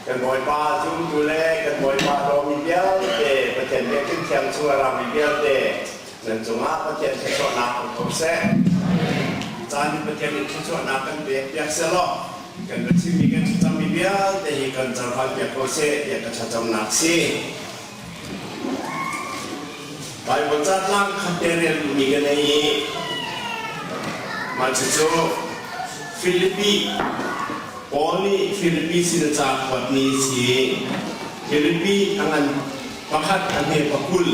Kan Bawipa zumtu le kan Bawipa dawmi vialte, Pathian biakinn thiang chung a rami vialte, nan cungah Pathian thluachuahnak um ko seh. Caan in Pathian nih thluachuahnak kan pek piak sehlaw, kan va chimmi kan thlacammi vialte hi kan cohlan piak ko seh tiah ka thlacamnak si. Baibal catlang khat te rel duhmi ka nei i mah cucu Filipi Paul nih Filipi sin a ca kuatmi a si. Filipi a ngan pakhat a hme pakul.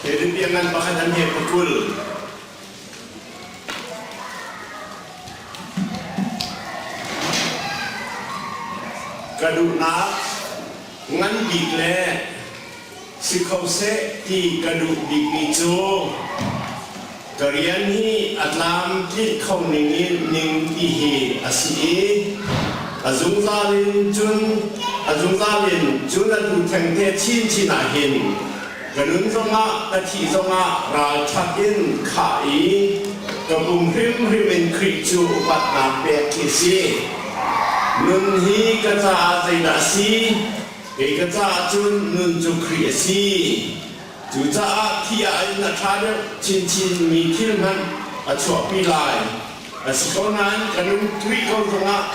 Filipi a ngan pakhat a hme pakul. Ka duhnak ngan bik le si kho seh ti ka duh bikmi cu ka rian hi a tlamtlinh kho ning in ning ti hi a si i a zungzal in cun a zungzal in cun atu thengte chinchin ah hin Ka nun zongah ka thih zongah ralṭhat in khah i ka pum hrimhrim in Khrih cu upatnak pek khi si. Nun hi ka caah zeidah a si? Kei ka caah cun nun cu Khrih a si. Cucaah thi ah in a ṭha deuh chinchinmi thil hmanh a chuahpi lai. A si ko nain ka nun Khrih ko zongah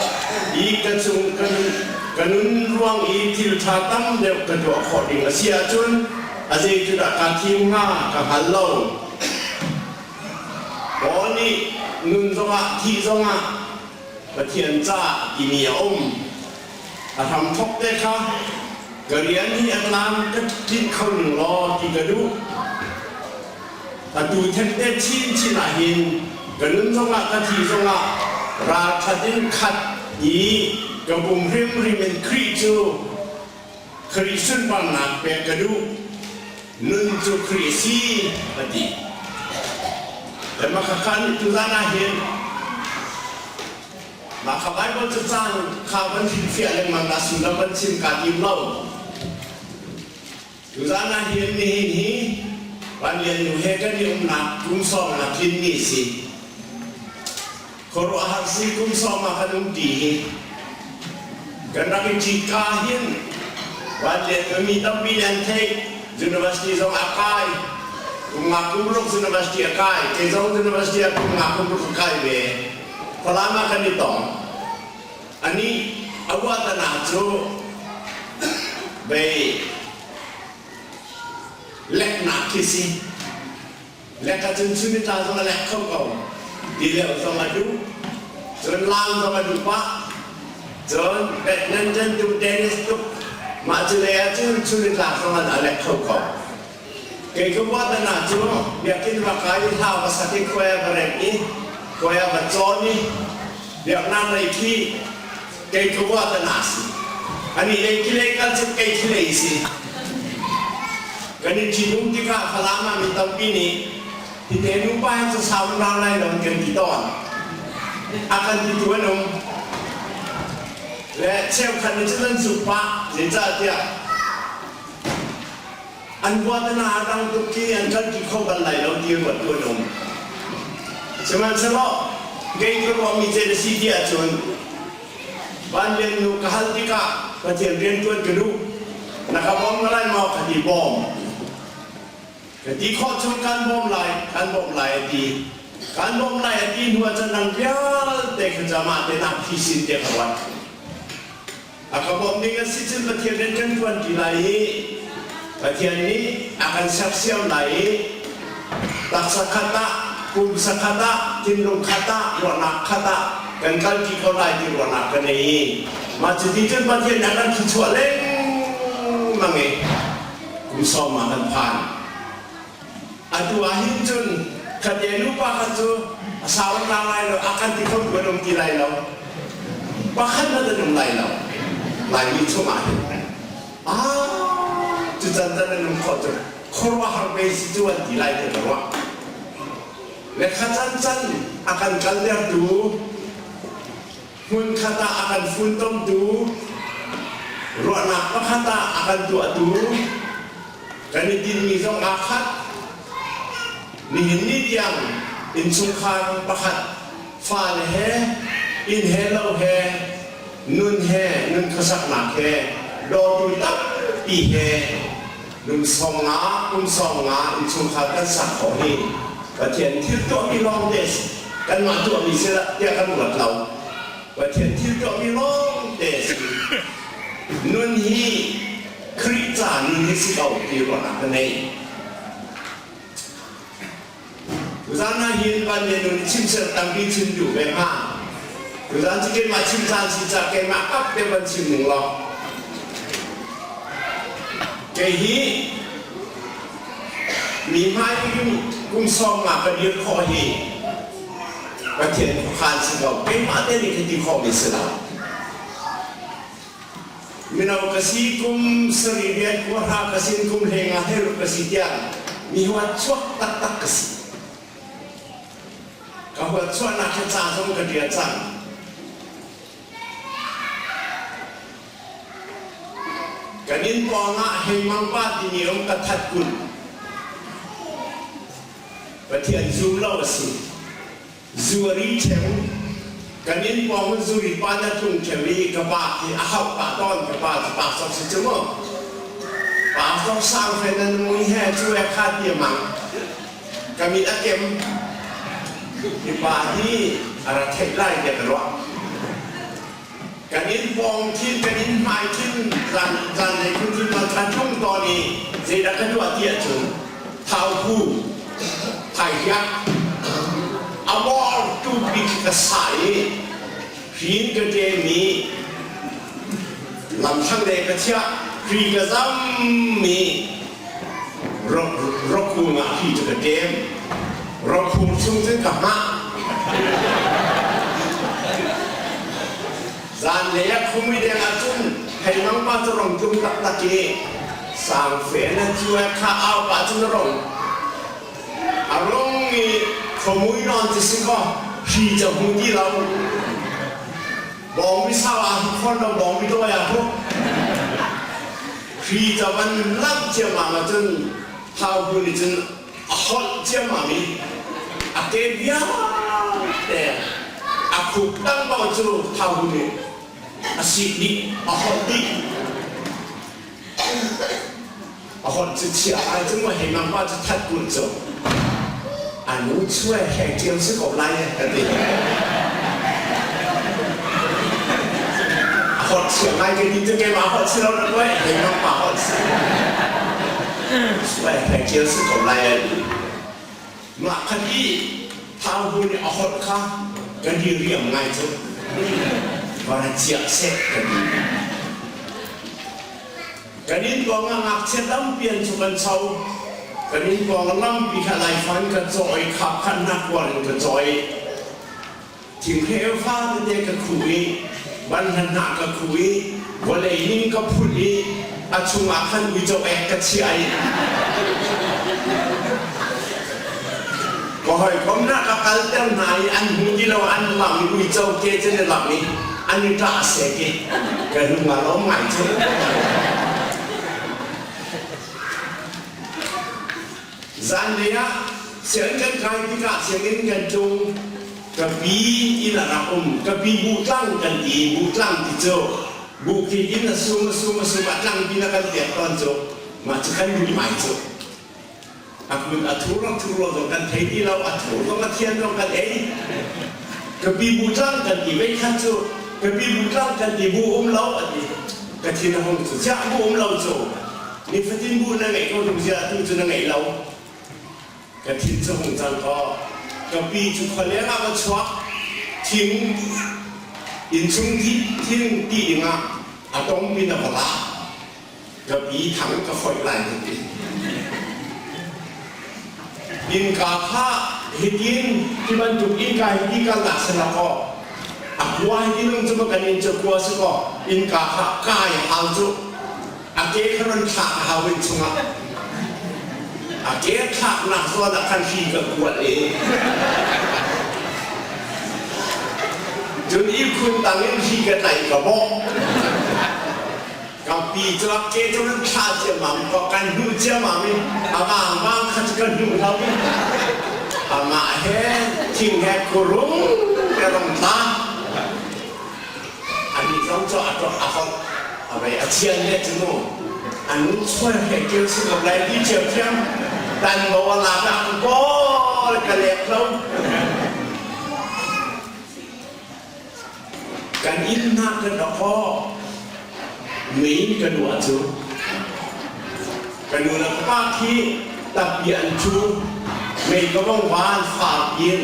i ka chung ka nun ka nun ruang i thil ṭha tam deuh ka tuah khawh ding a si ahcun a zei cu dah kaa thim hnga ka hngal lo. Paul nih nun zongah thih zongah Pathian ca timi a um. A hramthawk te kha ka rian hi a tlam ka tlinh kho ning law ti ka duh. Atu thengte chinchin ah hin ka nun zongah ka thi zongah ralṭhat in khat i ka pum hrimhrim in Khrih cu Khrih sunparnak pek ka duh. Nun cu Khrih a si, a ti. Le mah khakha nih tuzan ah hin mah kha Baibal cacang kha van hrilhfiah lengmang dah sullam van chim kaa tim lo. Tuzaan ah hin nihin hi Van Lian nu he kan i umnak kum sawm a tlinmi si. Khuaruahhar si kum sawm ah kan um ti hi. Kan rak i ṭi ka hin Van Lian nu mi tampi nih an theih. University zong a kai. Kum nga kum ruk university a kai. Kei zong university ah kum nga kum ruk ka kai ve. Falam ah kan i tong. Anih a ruahnak cu bei leknak khi si. Lek ahcun chun ni tla zong a lek kho ko. Ti lio zong a duh. Cun lam zong a duh pah. Cun badminton tuk, tennis tuk, mah cu lei ahcun chun ni tlak zong a lek kho ko. Kei ka ruahnak cu biakinn va kai i hla va sak i khuai a va rengh i khuai a va cawn i biaknak lei khi kei ka ruahnak si. Ani lei khi lei kal cu kei khi lei si. Kan i ṭhitum tikah Falam ah mi tampi nih tite nupa hi cu sau an rau lai lo an kan ti tawn. A kan titu an um. Le cheukhat nih cun an zumh pah. Zeicahtiah An huat na a rang tuk khi an kalpi kho bal lai lo ti ruat tu an um. Sihmanhsehlaw kei ka ruahmi cu na si ti ahcun vanlian nu ka hal tikah Pathian rianṭuan ka duh. Na ka bawm lai maw? Ka ti bawm. Ka ti khawh chung kan bawm lai, kan bawmh lai a ti. Kan bawmh lai a ti hnu ah cun nang vialte kha camah te nak phisin tiah ka ruat. A ka bawmh ding a si cun Pathian rian kan ṭuan ṭi lai i Pathian nih a kan sersiam lai i taksa khat ah, pumsa khat ah, thinlung khat ah, ruahnak khat ah kan kal ṭi ko lai ti ruahnak ka nei i mah cuti cun Pathian nih a kan thluachuah lengmang i kum sawm ah kan phan. Atu ah hin cun khatte nupa kha cu a sau an tlang lai lo, a kan ti kho tu an um ti lai lo. Pakhat hmanh an um lai lo. Laimi chungah hin. Ah, cu can can an um khawh cu khuaruahhar pe si cu an ti lai ti ka ruah. Le kha can can a kan kaltertu hmunkhat ah a kan funtomtu ruahnak pakhat ah a kan tuahtu kan i tinhmi zong aa khat. Nihin ni tiang innchungkhar pakhat fale he inn he lo he Nun he nun khuasaknak he dawtu tampi he num 50 kum 50 innchungkhar kan sak khawh hi Pathian thil tuahmi lawng te kanmah tuahmi si tiah kan ruat lo. Pathian thil tuahmi lawng te si. Nun hi Khrih ca nun hi si ko ti ruahnak ka ngei. Tuzaan ah hin van le nun chim ser tampi chim duh ve hnga. Tuzaan cu keimah chim caan si ca keimah kap te van chim ning law. Kei hi mi hmai in kum 50 ka dir khawh hi Pathian khuakhan si ko. Keimah te nih ka ti khawhmi si lo. Mino ka si kum sarih rian kuahra ka sin kum hleng ah heruk ka si tiang mi huat chuak taktak ka si. Ka huat chuahnak hi ca zong ka ṭial cang. Kan inn pawng ah Heimang pa timi um ka that kun. Pathian zum lo a si. Zu a ri ṭheo. Kan inn pawng in zuri pa na tlung ṭheo i ka pa khi a hauh pah tawn ka pa cu pa sok si cu mu. Pa sok sang fe na mui he cu e kha ti a mang. Ka mit a kem. Hi pa hi a ra theih lai tiah ka ruah. Kan inn pawng thin, kan inn hmai thin, zan zanlei phun cun kan kan tlung tawn i zeidah ka tuah ti ahcun thaupu, thaihiak, a bor tu bik ka sa i hrin ka ṭem i lamthlang le ka chiah, hri ka zam i Rokhung ah hri cu ka ṭem. Rokhung chung cun ka hngah. Zanlei ah khumui deng ahcun Heimang pa cu rong tlung taktak i sangfe na cu kha au pah cun a rong. A rong i khuamui nawn cu si kaw hri cu a hmu ti lo. Bawngmi sau ah khon lo bawngmi dawi ah huk. Hri ca van lamh ciammam ahcun thaubu nih cun a holh ciammam i a ke vialte a khuk tang paoh cu thaubu nih a sik dih, a holh dih. A holh cu chia ai cu maw hei mang pa cu that kun cu a nu chuai hlei ṭiam si ko lai eh ka ti. A holh chia ngai ka ti cu keimah holh si lo na kuai hei mang pa holh si. Chuai hlei ṭiam si ko lai eh. Mah khat i thau nih a holh kha kan i riam ngai cu. Vara chiah seh ka ti. Kan inn pawng ah ngakchia tampi an cu kan cho. Kan inn pawng ah lampi kha laifang in kan cawh i khap khan hnakual in ka cawh i thinghreu fa tete ka khuh i banhla hnah ka khuh i vawlei ning ka phulh i a chungah khan uico ek ka chiah i ka hawikom hna ka kalter hna i an hmu ti lo an lam i uico ke cun i lam i an i ṭah sek i ka lung a lawm ngai cu. Zanlei ah sianginn kan kai tikah sianginn kan tlung ka pi inn a rak um ka pi buhtlang kan ti buhtlang ti cu buhkik in a sum a sum a sum a tlang pin a kan pek tawn cu mah cu kan duh ngai cu A kut a thur a thur lo zong kan thei ti lo, a thur zong a thian zong kan ei. Ka pi bu tlang kan ti vei khat cu ka pi bu tlang kan ti bu um lo a ti. Ka thin a hung cu ziah bu um lo cu nifatin bu na ngeih ko tung ziah tu cu na ngei lo. Ka thin cu hung cang kaw ka pi cu khualeng ah va chuak thing innchung thing ti dingah a tong pin a va lak. Ka pi thang ka foih lai ka ti. Innka kha hitin hi bantuk innka hi ti kalnak si la kaw a kua hi tinung cu ma kan inn cu kua si kaw innka kha kai hau cu a ke kha ron thlak a hau in chungah a ke thlaknak zawn ah khan hri ka kuat i cun ihkhun tang in hri ka tlaih ka bawh Kapi cu a ke cu nan thlah ciammam ko kan hnuh ciammam i a vangvang kha cu kan hnuh lo i amah he thing he kurung te rong tla ani zong. cu a ṭok a holh a vei a thian le cu mu an chuai he kil si ko lai ti ṭhiamṭhiam tan bo a lak ah kawl ka lek lo. Kan inn hna kan rak haw. Mei ka nu cu ka nu le ka pa khi tappi an cu mei ka vong van fak in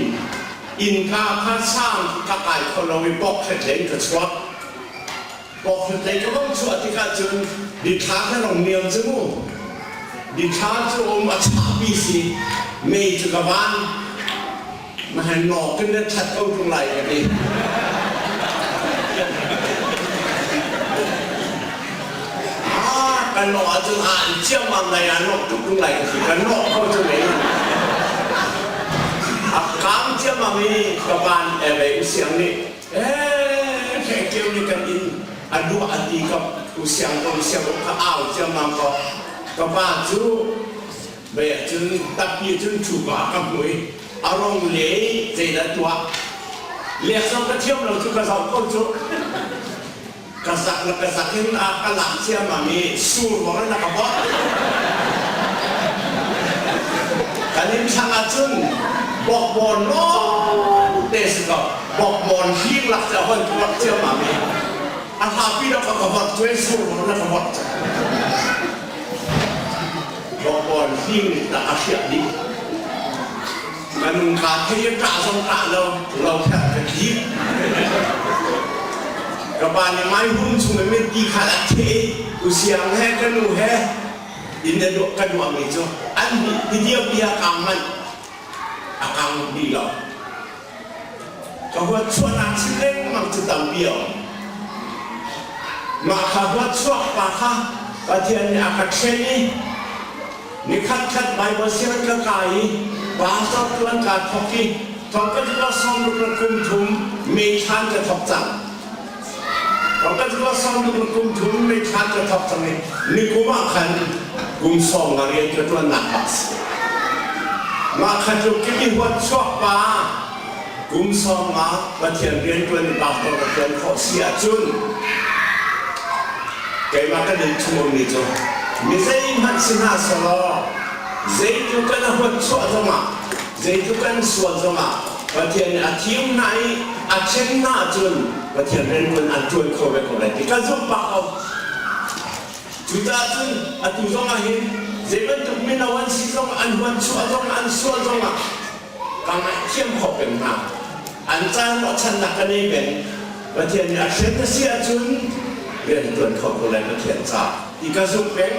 innka kha sang ka kai kho lo i bawk hret lei ka chuak. Bawk hret lei ka vong chuah tikah cun dithla kha rong niam cu mu. Dithla cu um a chahpi si mei cu ka van Mahan nawk in na that ko ṭung lai ka ti. Ah, kan nawk ahcun a an ciammam lai ah nawk tuk ṭung lai ka ti. Kan nawk kho cu mei. A kaam ciammam i ka van eve usiang nih eh keu nih kan inn a duah a ti ka usiang ko usiang ko ka au ciammam ko. Ka pa cu Mei ahcun tappi cun ṭhu pah ka hmu i a rong le zeidah tuah lek zong ka thiam lo cu ka zoh ko cu ka zak le ka zak in a ka lak ciammam i sur bang in a ka bawh. Kan inn thlang ahcun bawkbawn lawng te si ko bawkbawn hling lak cu a hon tuak ciammam i a hlapi dok a ka vorh cu sur bang in a ka vorh cu. Bawkbawn hling dah a hriah dih. Ka nung kaa thei i ṭah zong ṭah lo, lo kher ka thi. Ka pa nih mai hum chung in min ti khan a theh i usiang he ka nu he inn a duah ka duahmi cu an hi bia kang manh a kang dih lo. Ka huat chuahnak chin lengmang cu tampi a um. Mah kha huat chuak pa kha Pathian nih a ka thlen i nikhat khat Baibal sianginn ka kai i pastor tuan kaa thawk i thawk ka sawmruk le kum thum May thlan ka thawk cang. Thawk ka sawmruk le kum thum May thlan ka thawk cang i nikum ah khan kum sawm nga rian ka ṭuannak bak si. Mah kha tluk khi mi huat chuak pa kum 50 Pathian rianṭuan i pastor ka ṭuan khawh si ahcun keimah ka nun chung ummi cu mi zeihmanh si hna selaw zeitluk kan a huat chuah zongah zeitluk kan sual zongah Pathian nih a thim hna i a thlen hna ahcun Pathian rianṭuan an ṭuan kho ve ko lai ti ka zumh bak ko. Cucaah cun atu zongah hin zei bantuk mino an si zong an huat chuah zong an sual zongah ka ngaihthiam khawh peng hna. An caan ruahchannak ka nei peng. Pathian nih a hren a si ahcun rian ṭuan kho ko lai Pathian ca ti ka zumh peng.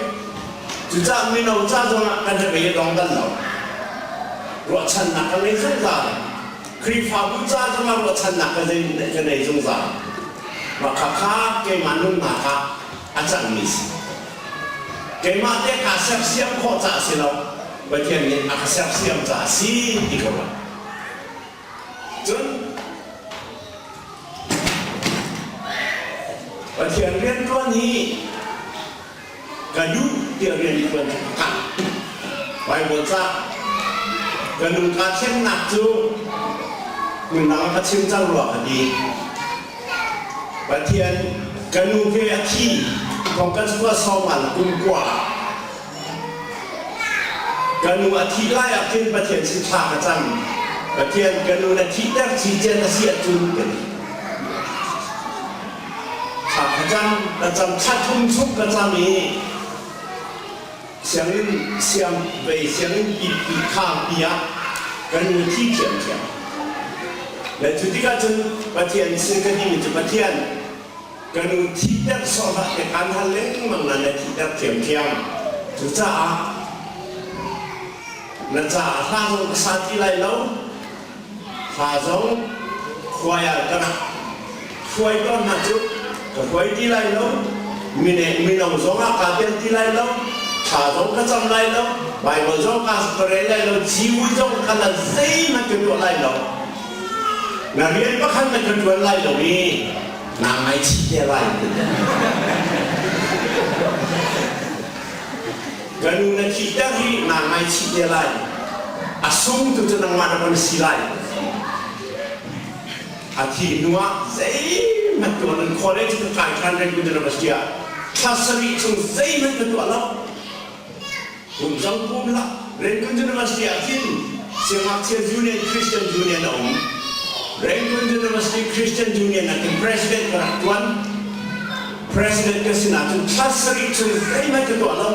Cucaah mino ca zongah kan hnabei a dong bal lo. Ruahchannak ka ngei zungzal. Khrihfabu ca zongah ruahchannak ka nei zungzal. Mah khakha keimah nunnak ah a cangmi si. Keimah te kaa sersiam khawh caah si lo, Pathian nih a ka sersiam caah a si ti ko lo. Cun Pathian rianṭuan hi ka duh tiah rianṭuan cu ka kal. Baibal ca ka nu kaa thlennak cu hmundang ka chim cang rua ka ti. Pathian ka nu ke a thi thong kan chuah sawmal kum kua ah ka nu a thih lai ah khin Pathian sin thla ka cam. Pathian ka nu na thihter cincen a si ahcun ka ti. Thla ka cam, ka cam thla thum chung ka cam i sianginn siang vei sianginn pipi khangpi ah ka nu thi ṭhiamṭhiam. Le cu tikah cun Pathian sin ka timi cu Pathian ka nu thihter sawh hlah te kaan hal lengmang na na thihter ṭhiamṭhiam. Cucaah na caah hla zong ka sa ti lai lo. Hla zong khuai ah ka rak hruai tawn hna cu ka hruai ti lai lo. Mine mino zong ah kaa tel ti lai lo. Thla zong ka cam lai lo. Baibal zong ka ka rel lai lo. Civui zong ka la zeihmanh ka tuah lai lo. Na rian pakhat na ka ṭuan lai lo i naa ngaichih te lai. Ka nu na thihter hi naa ngaichih te lai. A sung tu cu nangmah na von si lai. A thih hnu ah zeihmanh. Zeihmanh tuah nan college ka kai ṭhan Rangoon University ah thla sarih chung zeihmanh ka tuah lo. Kum zong pum hlah. Rangoon University ah khin siangngakchia union Christian Union a um. Rangoon University Christian Union ah khin president ka rak ṭuan. President ka sin ahcun thla sarih chung zeihmanh ka tuah lo.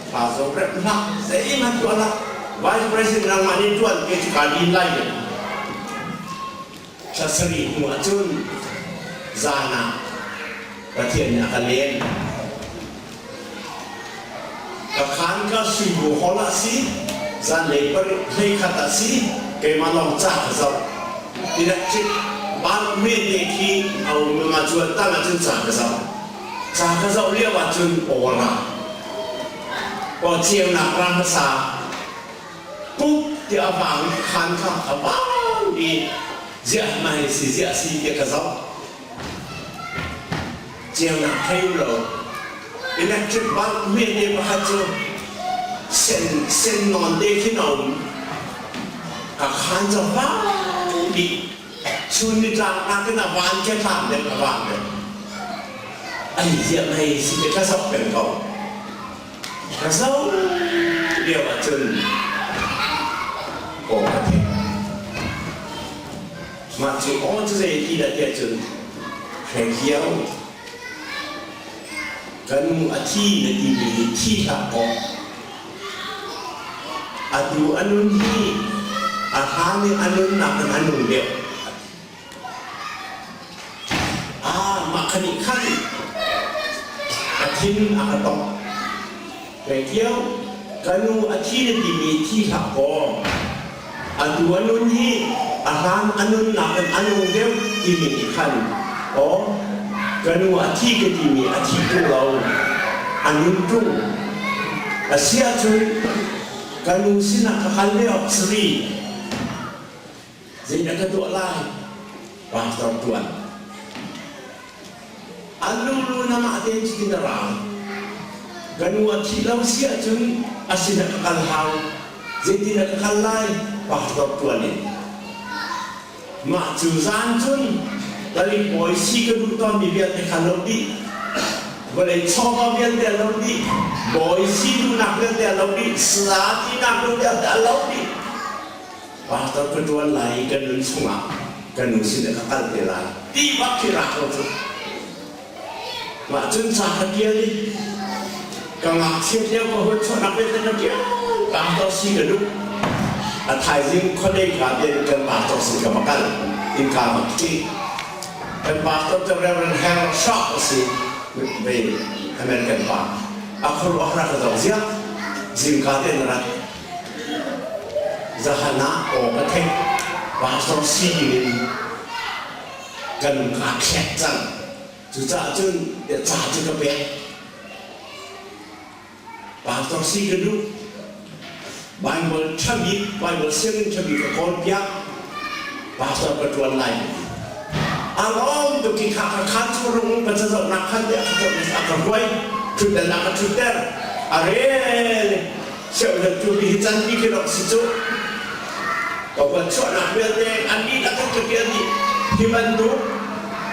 Thla zong rep hlah, zeihmanh tuah hlah. Vice President nangmah nih ṭuan ke cu kaa din lai ve. Thla sarih hnu ahcun zan ah Pathian nih a ka len. Ka khaan ka suibu hall ah si, zanlei pariat 11 ah si, keimah lawng ca ka zoh. Electric bulb mete khi a um i cu an tang ahcun ca ka zoh. Ca ka zoh lio ahcun aw-ra, aw ceunak ra hmasa Puk tiah a vang i khan kha a vang i ziah mai si ziah si tiah ka zoh. Ceunak thei um lo. Electric bulb hmete pakhat cu sen sen nawn te khin a um. Ka khan cu a vang dih. Chun nitlak nakin a van ke tlak deuh a vang deuh. Ai ziah mai si te ka zoh peng ko. Ka zoh lio ahcun aw ka theih. Mah cu aw cu zei ti dah tiah cun hrekhiau ka nu a thi na timi hi thi hlah kaw atu a nun hi a hlan i a nunnak in a nung deuh. Ah, mah kha nih khan a thin a ka tongh. Hrekio, ka nu a thi na timi thi hlah kaw, atu a nun hi a hlan a nunnak in a nung deuh timi nih khan aw, ka nu a thi ka timi a thi ṭung lo, a nun ṭung. A si ahcun ka nu sinah ka kal ve awk si rih. Zeidah ka tuah lai? Pastor ṭuan. An lulu na mah tein cutin a ra. Ka nu a thih lo si ahcun a sinah ka kal hau. Zeitin ka kal lai? Pastor ṭuan in. Mah cu zan cun palik bawi si ka duh tawnmi vialte kha lo dih. Vawlei chawva vialte a lo dih. Bawi si duhnak vialte a lo dih. Sala tinak vialte a lo dih. Pastor ka ṭuan lai i ka nun chungah ka nu sinah ka kal te lai ti bak khi rak ko cu. Mah cun ca ka ṭial i ka ngakchiat lio ka hun chuahnak vialte ka ṭial pastor si ka duh. A thaizing khuadei ka te kan pastor sin ka va kal innka va kik. Kan pastor cu Reverend Harold Sharp a si ve American pa. A khuaruah har ka zoh ziah zingka te na rat Zahan ah aw ka theih. Pastor si dingin kan kaa thlek cang. Cucaah cun ca cu ka pek. Pastor si ka duh. Bible ṭha bik, Bible sianginn ṭha bik ka kawlpiak. Pastor ka ṭuan lai. A lawm tuk i kha ka khan cu rung ka cazohnak khan te a ka hruai. Ṭhutdan ah ka ṭhutter. A rel. Cheukhat cu hi canpi khi rak si cu. Ka huat chuahnak vialte an dihlak in ka pial dih. Hi bantuk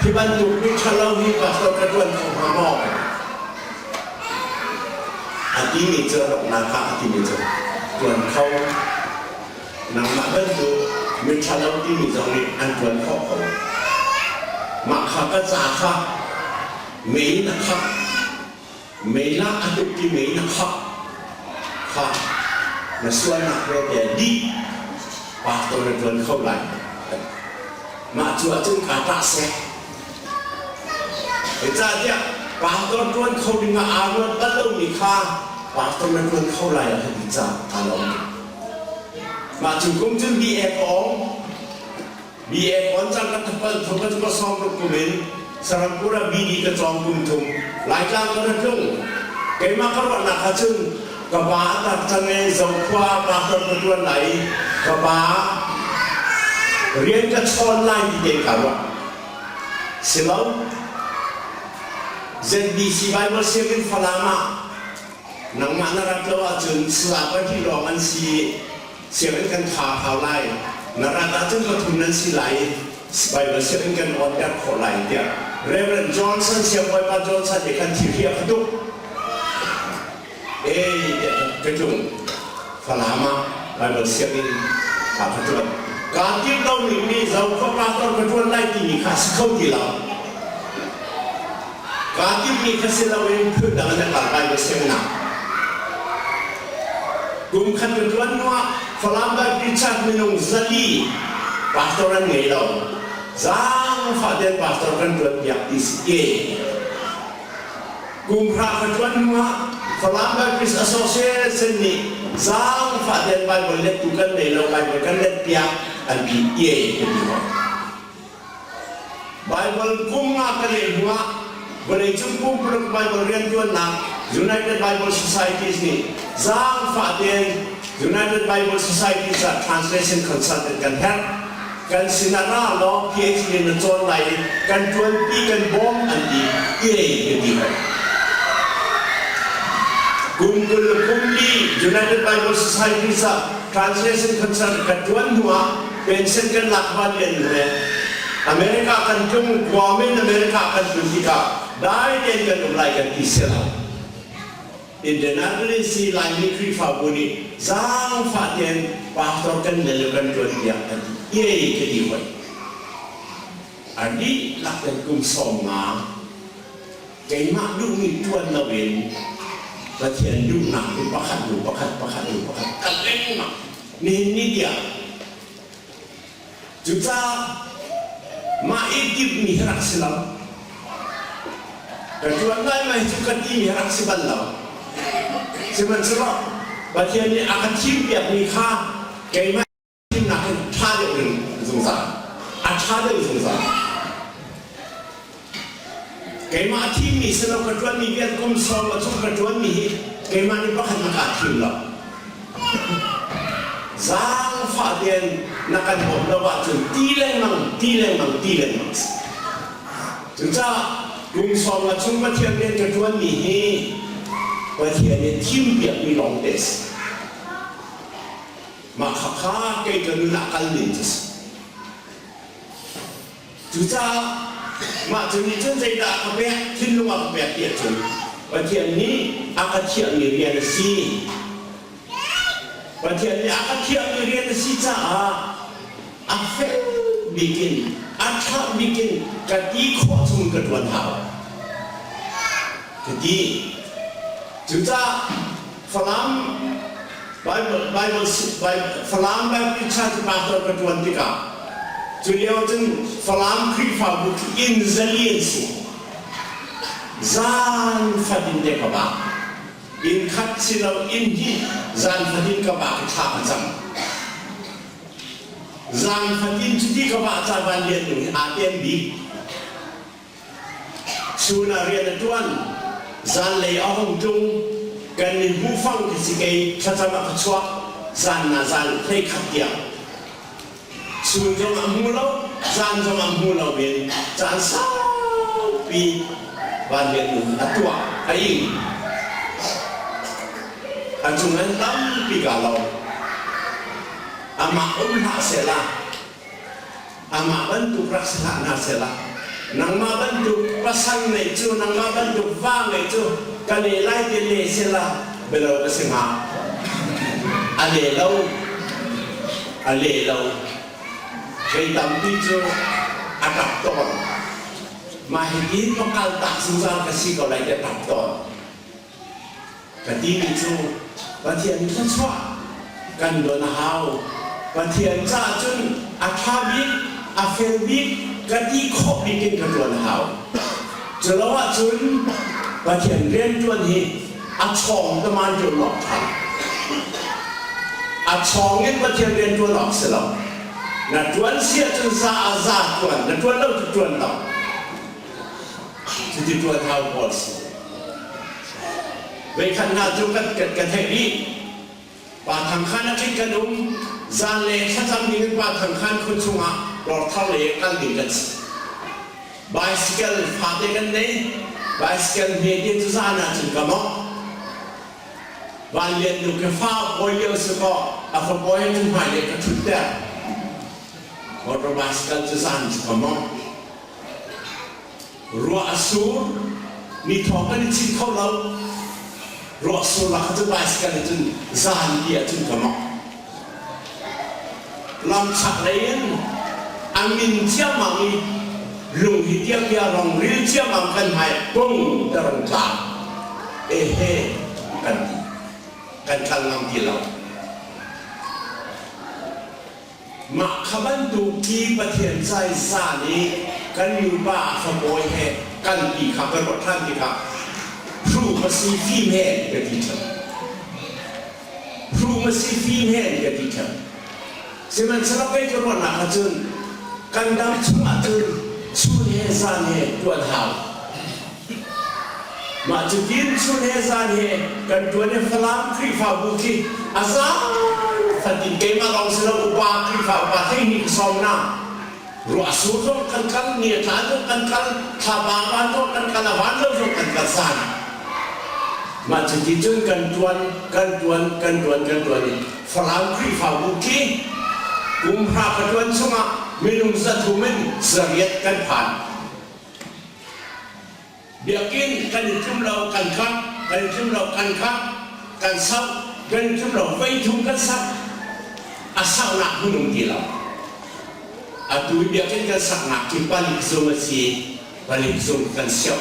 hi bantuk mi ṭhalo hi pastor ka ṭuan kho hnga maw? A timi cu rawknak ah a timi cu ṭuan kho. Nangmah bantuk mi ṭhalo timi zong nih an ṭuan khawh ko. Mah kha ka ca kha mei in a khangh. Mei lah a tuk ti mei na khap kha na sualnak vialte dih pastor na ṭuan kho lai. Mah cu ahcun kaa ṭah seh. Zeicahtiah pastor ṭuan kho ding ah aa ruat bal lomi kha pastor na ṭuan kho lai a ka ti caah kaa lawm tuk. Mah cu kum cun BA ka awng. BA on cang ka thapal thum ka ka sawm ruk kum in Sarampura BD ka cawng kum thum Laitlang ka ra tlung keimah ka ruahnak ah cun ka pa a tar cang i Zokhua pastor ka tuan lai i ka pa rian ka chawn lai ti te ka ruah silo ZBC Bible Sianginn Falam ah nangmah na rat lo ahcun sala pahnih lawng an si Sianginn kan khar hau lai. Na rat ahcun pathum nan si lai i. Bible sianginn kan awnter khawh lai tiah Reverend Johnson Siangbawipa Johnson nih khan thil hi a ka tuk. Ee tiah ka tlung. Falam ah Bible sianginn ah ka ṭuan. Kaa timh lomi mi Zokhua pastor ka ṭuan lai timi kha a si kho ti lo. Kaa timhmi kha si loin phundang in a kal Bible sianginn ah. Kum khat ka ṭuan hnuah Falam Baptist Church minung 400 pastor an ngei lo. Zaangfah tein pastor kan ṭuan piak ti si e. Kum hra ka ṭuan hnuah Falam Baptist Association nih zaangfah tein Baibal lettu kan nei lo, Baibal kan let piak an ti e ka ti hoi. Baibal kum nga ka leh hnuah vawleicung pumpuluk Baibal rianṭuannak United Bible Societies nih zaangfah tein United Bible Societies ah translation consultant kan herh. Kan sinah ra law PhD na cawn lai i kan ṭuanpi kan bawm an ti i ka ti hoi. Kum 20 le kum li United Bible Societies ah translation consultant ka ṭuan hnuah pension kan lak van len le America kan tlung Guam in America kan tlun tikah dai tein kan um lai kan ti si lo. Indianapolis hi Laimi Khrihfabu nih zaangfah tein pastor kan le le kan ṭuan tiah an ti. Yay ka ti hoi. A dihlak in kum 50 keimah duhmi ṭuan loin Pathian duhnak hi pakhat hnu pakhat pakhat hnu pakhat kal lengmang. Nihin ni tiang Cucaah mah i timhmi hi rak si lo. Ka ṭuan lai mai cu ka timi hi rak si bal lo. Sihmanhsehlaw Pathian nih a ka thimpiakmi kha keimah thimnak in ṭha deuh in zungzal. A ṭha deuh zungzal. Keimah thimmi si lo ka ṭuanmi vial kum sawm a chung ka ṭuanmi hi keimah nih pakhat na kaa thim lo. Zaangfah tein na kan bawmh lo ahcun ti lengmang, ti lengmang, ti lengmang si. Cucaah kum sawm a chung Pathian rian ka ṭuanmi hi Pathian nih thimpiakmi lawngte a si. Mah khakha kei ka nun ah kal ning cu a si. Cucaah mah cu nih cun zeidah a ka pek, thinlung a ka pek ti ahcun Pathian nih a ka thiahmi rian a si. Pathian nih a ka thiahmi rian a si caah a fel bik in, a ṭha bik in ka ti khawh chung ka ṭuan hau. Ka ti. Cucaah Falam Bible, Bible, Falam Bible Church pastor ka ṭuan tikah cu lio cun Falam Khrihfabu khi inn 400 an si. Zan fatin te ka bak. Inn khat si lo inn hnih zan fatin ka bak i thla ka cam. Zan fatin cuti ka bah ca van lian nu hi aa tem bik. Chun ah rian a ṭuan, zanlei a hung tlung, kan i hmuhfang khi si kei thlacam ah ka chuak, zan na zan 11 tiang. Chun zong a hmu lo, zan zong a hmu lo in caan saupi vanriat nun a tuah, a ing. A cung in tampi kaa lo. Amah um hlah sehla, Amah bantuk rak si hlah hna sehla nangmah bantuk pasal ngeih cu nangmah bantuk va ngeih cu ka le lai te le sehla bialo ka si hnga. A le lo. A le lo. Kei tampi cu a ṭap tawn. Mah hitin va kal tak zungzal ka si ko lai ti a ṭap tawn. Ka timi cu Pathian thluachuah kan don a hau. Pathian caah cun a ṭha bik, a fel bik, ka ti khawh bik in ka ṭuan a hau. Culo ahcun Pathian rianṭuan hi a chawng taman ṭuan awk ṭha. A chawng in Pathian rianṭuan awk si lo. Na ṭuan si ahcun za a za ṭuan, na ṭuan lo cu ṭuan lo. Cuti ṭuan hau pawl si. Voikhat hna cu kan, kan, ka theih rih. Pa Thang Khan a ṭhit kan um. Zan le thlacam ding in Pa Thang Khan khua chungah dawrthar lei kal ding kan si. Bicycle fate kan nei. Bicycle hmete cu zan ah cun ka mawngh. Van Lian nu ka fa pawi lio si kaw a fapawi cu hmailei ka ṭhutter. Motor bicycle cu zan cu ka mawngh. Ruah a sur, ni thawng kan i chim kho lo. Ruah sur lak cu bicycle cun zan ti ahcun ka mawngh. Lam chaklei in a min ciammam i lung hi tiangtia rong ril ciammam kan hmai pung te rong tla. Ehe kan ti. Kan kal ngam ti lo. Mah kha bantuk khi Pathian cai zan i kan nupa a fapawi he kan ti kha ka ruah ṭhan tikah hrum a si fim he ka ti ṭheo. Hrum a si fim he ka ti ṭheo. Sihmanhsehlaw kei ka ruahnak ahcun kan dam chung ahcun chun he zan he ṭuan hau. Mah cutin chun he zan he kan ṭuan i Falam Khrihfabu khi a zan fatin keimah lawng si lo upa Khrihfa upa 12 ka sawm hna. Ruah sur zong kan kal, ni a tla zong kan kal, thlapa a van zong kan kal, a van lo zong kan kal zan. Mah cuti cun kan ṭuan, kan ṭuan, kan ṭuan, kan ṭuan i Falam Khrihfabu khi kum hra ka ṭuan chungah minung 300 in 800 kan phan. Biakinn kan i tlum lo kan khak, kan i tlum lo kan khak, kan sauh, kan i tlum lo voithum kan sak. A sauhnak hmun um ti lo. Atu i biakinn kan saknak khi palik zung a si, palik zung kan sioh.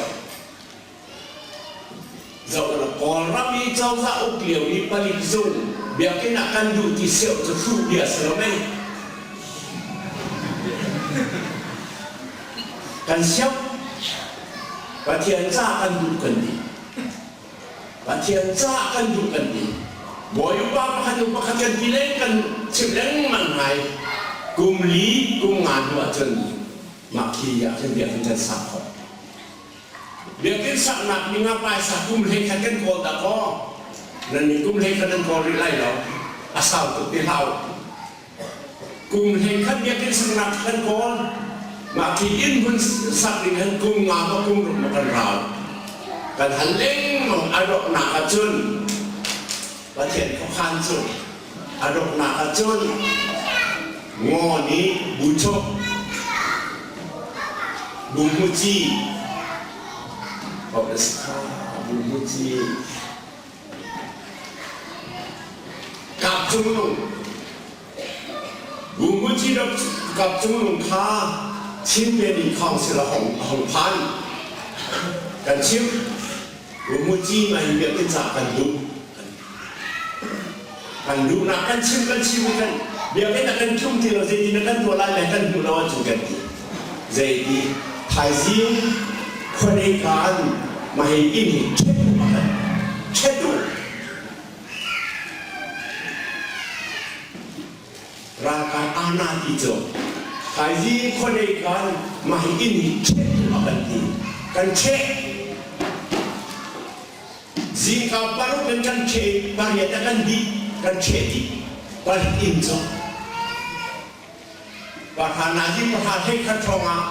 Zoh la Kawlram i cozah uk lio i palik zung biakinn ah kan duh ti sioh cu hruh bia si lo mei. Kan siap. Pathian ca kan duh kan ti. Pathian ca kan duh kan ti. Bawi upa pakhat hnu pakhat kan ti leng kan chim lengmang ngai. Kum li, kum nga hnu ahcun mah khi ah khin biakinn kan sak khawh. Biakinn saknak ding ah paisa kum 11 kan kawl dah kaw. Nan nih kum 11 nan kawl rih lai lo. A sau tuk ti hlah u. Kum 11 biakinn saknak kan kawl. Mah khi inn hmun sak ding hin kum nga maw kum ruk maw kan rau. Kan hal lengmang a donghnak ahcun Pathian khuakhan cu a donghnak ahcun ngaw nih buchok bungmuci bungmuci Kap Cung Nung Bungmuci Kap Cung Nung kha Chin Peni Council a hong a hong phan. Kan chimh Bungmuci mah hi biakinn ca kan duh. Kan duhnak kan chim kan chim kan biakinn a kan tlung ti lo zeitin a kan tuah lai le kan hmuh lo ahcun kan ti. Zeiti thaizing khuadei kaan mah hi inn hi ṭhet u a kan ṭhet u. Ralkai ana ti cu thaizing khuadei kaan mah hi inn hi ṭhet u a kan ti. Kan ṭheh. Zingka paruk in kan ṭhe pariat ah kan dih kan ṭheh dih palik inn cu pahra nazi pahra 11 hrawng ah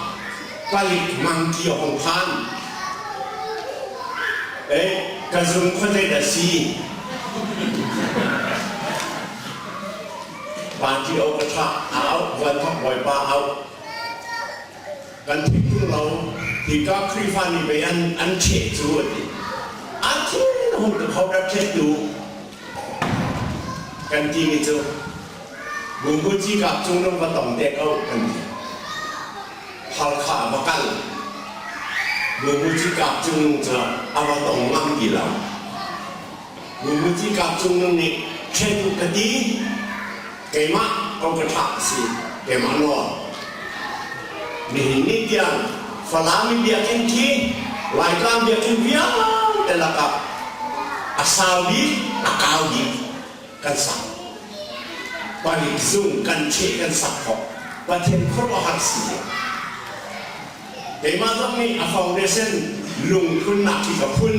palik mangki a hong phan. Eh ka zung khuazei dah si party o ka ṭha au vuanthok bawipa au kan theih tung lo hika Khrihfa nih pei an an ṭheh cu a ti a thil hung tu kho rak ṭhettu kan timi cu Bungbuci kap cung nung va tong te ko kan ti Halkha va kal Bungbuci kap cung nung cu a va tong ngam ti lo Bungbuci kap cung nung nih ṭhetu ka ti Keimah ko ka ṭha a si, keimah nawl. Nihin ni tiang Falam i biakinn khi Laitlang biakinn vialte lakah a sau bik, a kau bik kan sak. Palik zung kan ṭheh kan sak khawh. Pathian khuaruahhar si. Keimah zong nih a foundation lungphunnak hi ka phun.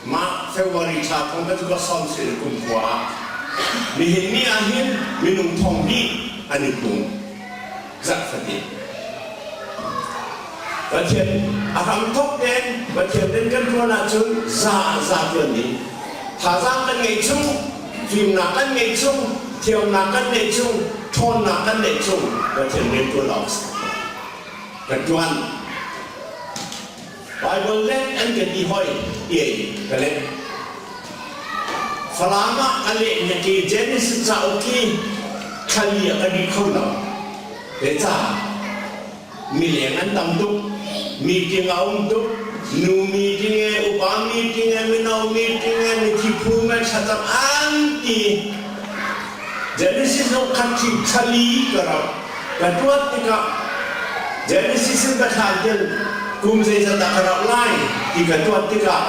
Mah February thla thong ka cu ka sawm si kum khua ah. Nihin ni ah hin minung thong hnih an i pum. Zarh fatin. Pathian a hram thok tein Pathian rian kan ṭuan ahcun za za ṭuan ding. Thazaang kan ngeih chung, fimnak kan ngeih chung, thiamnak kan ngeih chung, Ṭhawnnak kan neih chung Pathian rian ṭuan awk a si. Ka ṭuan. Bible let an ka ti hoi iai ka let. Falam ah ka leh na ke Genesis cauk khi thlali ah ka dih kho lo. Zeicah? Mileng an tam tuk, meeting a um tuk, nu meeting e, upa meeting e, mino meeting e, mithi phum e, thlacam an ti. Genesis zong khat khi thlali ka rauh. Ka tuat tikah Genesis in ka thlan tiang kum zeizat dah ka rauh lai ti ka tuat tikah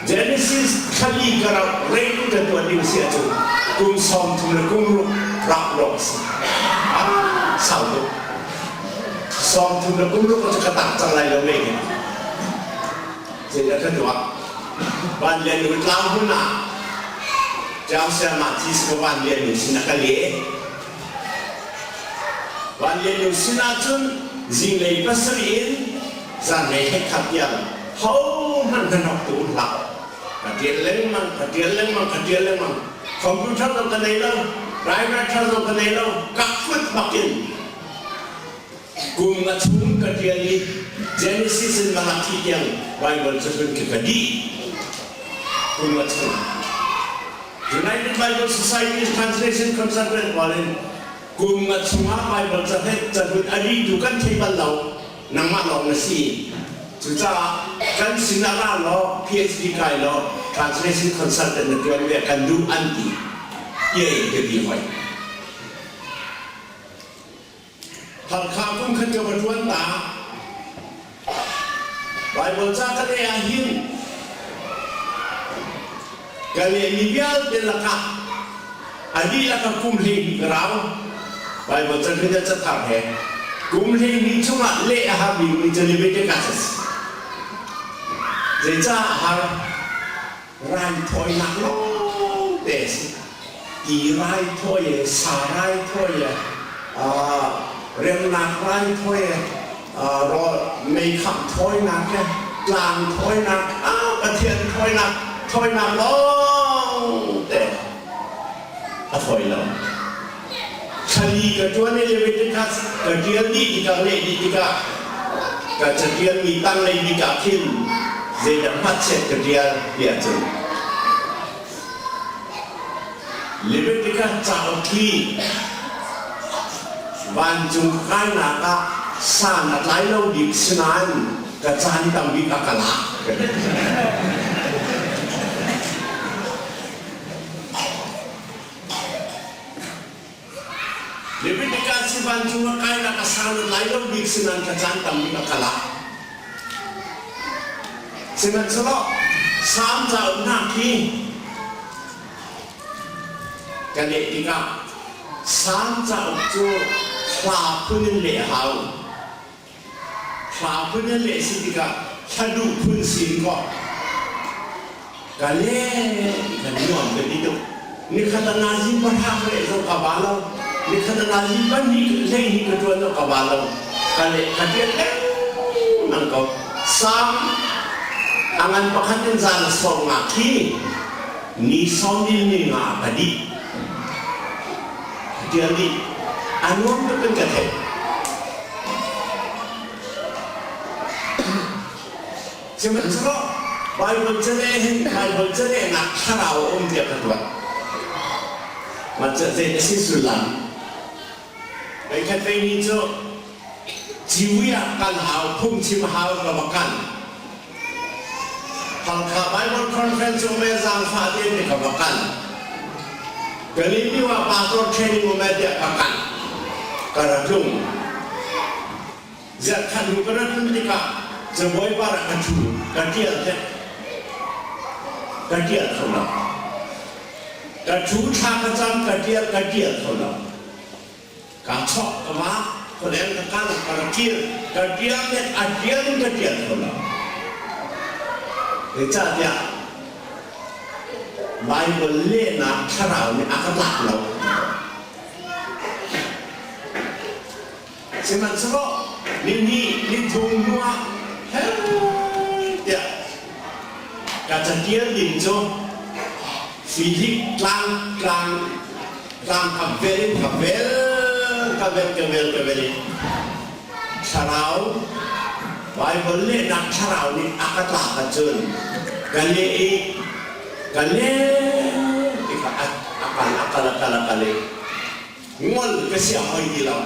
Genesis thlali ka rauh rei in ka tuan ding si ahcun kum 30 le kum ruk rak lawng a si. Ah, sau tuk. 30 le kum ruk cu ka tak cang lai lo mei hin. Zeidah ka tuah? Van Lian Nu tlang hmun ah Jam Siamah thi si Van Lian Nu sin a ka le. Van Lian Nu sin ahcun zinglei pasarih in zanlei hekkhat tiang hohmanh hnahnok tu um hlah. Ka ṭial lengmang, ka ṭial lengmang, ka ṭial lengmang. Computer zong ka nei lo, typewriter zong ka nei lo, ka kut bak in kum nga chung ka ṭial i Genesis in Malachi tiang Bible cahlun khi ka dih. Kum nga chung. United Bible Society Translation Consultant pawl in kum nga chungah Bible cahlun cahlun a dihtu kan thei bal lo. Nangmah lawng na si. Cucaah kan sinah ra law PhD kai law translation consultant na tuan ve kan duh an ti. Iai ka ti hoi. Halkha kum khat ka va tuan ta. Bible ca ka leh ah hin ka lehmi vialte lakah a dihlak ah kum 12 ka rau. Bible can hi cathar he kum 12 chungah leh a har bikmi cu Leviticus a si. Zeicah a har? Raithawinak lawngte a si. Ti raithawi, sa raithawi, remnak raithawi, rawl meikhangh thawinak le tlang thawinak, Pathian thawinak, thawinak lawngte a thawi lo. Thlali ka ṭuan i Leviticus ka ṭial dih tikah leh dih tikah ka caṭialmi tanglei bik ah khin zeidah hmatchet ka ṭial ti ahcun Leviticus cauk hi vancung kainak ah san a tlai lo bik sinain ka caan tam bik a ka lak. Leviticus hi vancung a kainak a san a tlai lo bik sinain ka caan tam bik a ka lak. Sihmanhsehlaw Salm cauk hna khi ka leh tikah Salm cauk cu hla phun in leh a hau. Hla phun in leh si tikah hla duh phun si kaw ka leh ka nuam ka ti tuk. Nikhat a nazi pahra ka leh zong ka ba lo. Nikhat a nazi pahnih 12 ka ṭuan zong ka ba lo. Ka leh ka ṭial lengmang ko. Salm a ngan pakhat in zan a sawm nga khi ni sawm in ni nga ka dih. Ka ṭial dih. A nuam tuk in ka theih. Sihmanhsehlaw Baibal caleh hin Baibal calehnak thlarau a um tiah ka tuah. Mah cu zei a si sullam? Voikhat vei ni cu civui ah kal hau, phungchim hau ka va kal. Halkha Bible Conference um e zaangfah tein ka va kal. Galileo ah pastor training um e tiah ka kal. Ka ra tlung. Zarhkhat hnu ka rat tlun tikah cabuai par ah ka ṭhu, ka ṭial hnek. Ka ṭial kho lo. Ka ṭhu thla ka cam, ka ṭial, ka ṭial kho lo. Kaa chawk, ka vak, khualeng ka kal, ka ra kir, ka ṭial hnek, a ṭial in ka ṭial kho lo. Zeicahtiah Baibal lehnak thlarau nih a ka tlak lo. Sihmanhsehlaw nihnih nithum hnuah her tiah ka catial ding cu Fizik tlang tlang tlang ka vel in ka vel. Ka vel ka vel ka vel i thlarau Baibal lehnak thlarau nih a ka tlak ahcun ka leh i ka leh tikah a kal a kal a kal a kal i ngol ka sia hoi ti lo.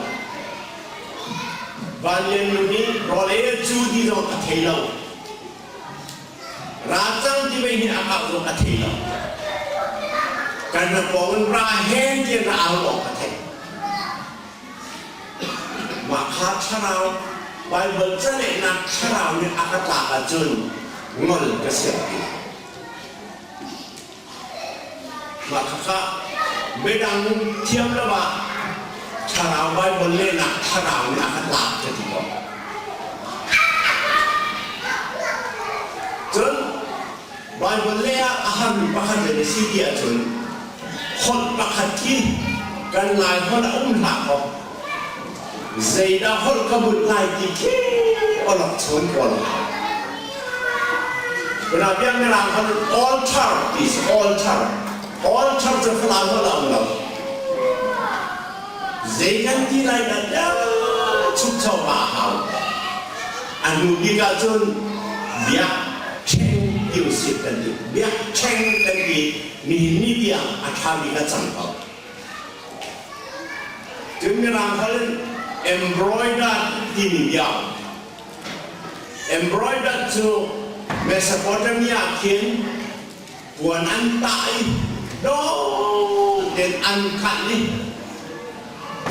Van Lian nu nih rawl ei cu ti zong a thei lo. Ra cang ti vei hi a kau zong a thei lo. Kan ra pawng in ra hen ti ra au awk a thei. Mah kha thlarau Baibal calehnak thlarau nih a ka tlak ahcun ngol ka siang ti lo. Mah khakha midang thiam lo ah thlarau Baibal lehnak thlarau nih a ka tlak ka ti ko. Cun Baibal leh ah a harmi pakhat le na si ti ahcun holh pakhat khi kan Lai holh a um hlah kaw zeidah holh ka bunh lai ti khi awlok chawn kawl a hau. Biak Mirang holh altar ti si altar. Altar cu Falam holh a um lo. Zei kan ti lai dah tiah chukcho ma a hau. A hnu bik ahcun biak ṭheng ti usih kan ti. Biak ṭheng kan ti nihin ni tiang a ṭha bik a cang ko. Cun Mirang holh in embroidered timi bia Embroidered cu Mesopotamia khin puan an tah i dawh tein an khanh i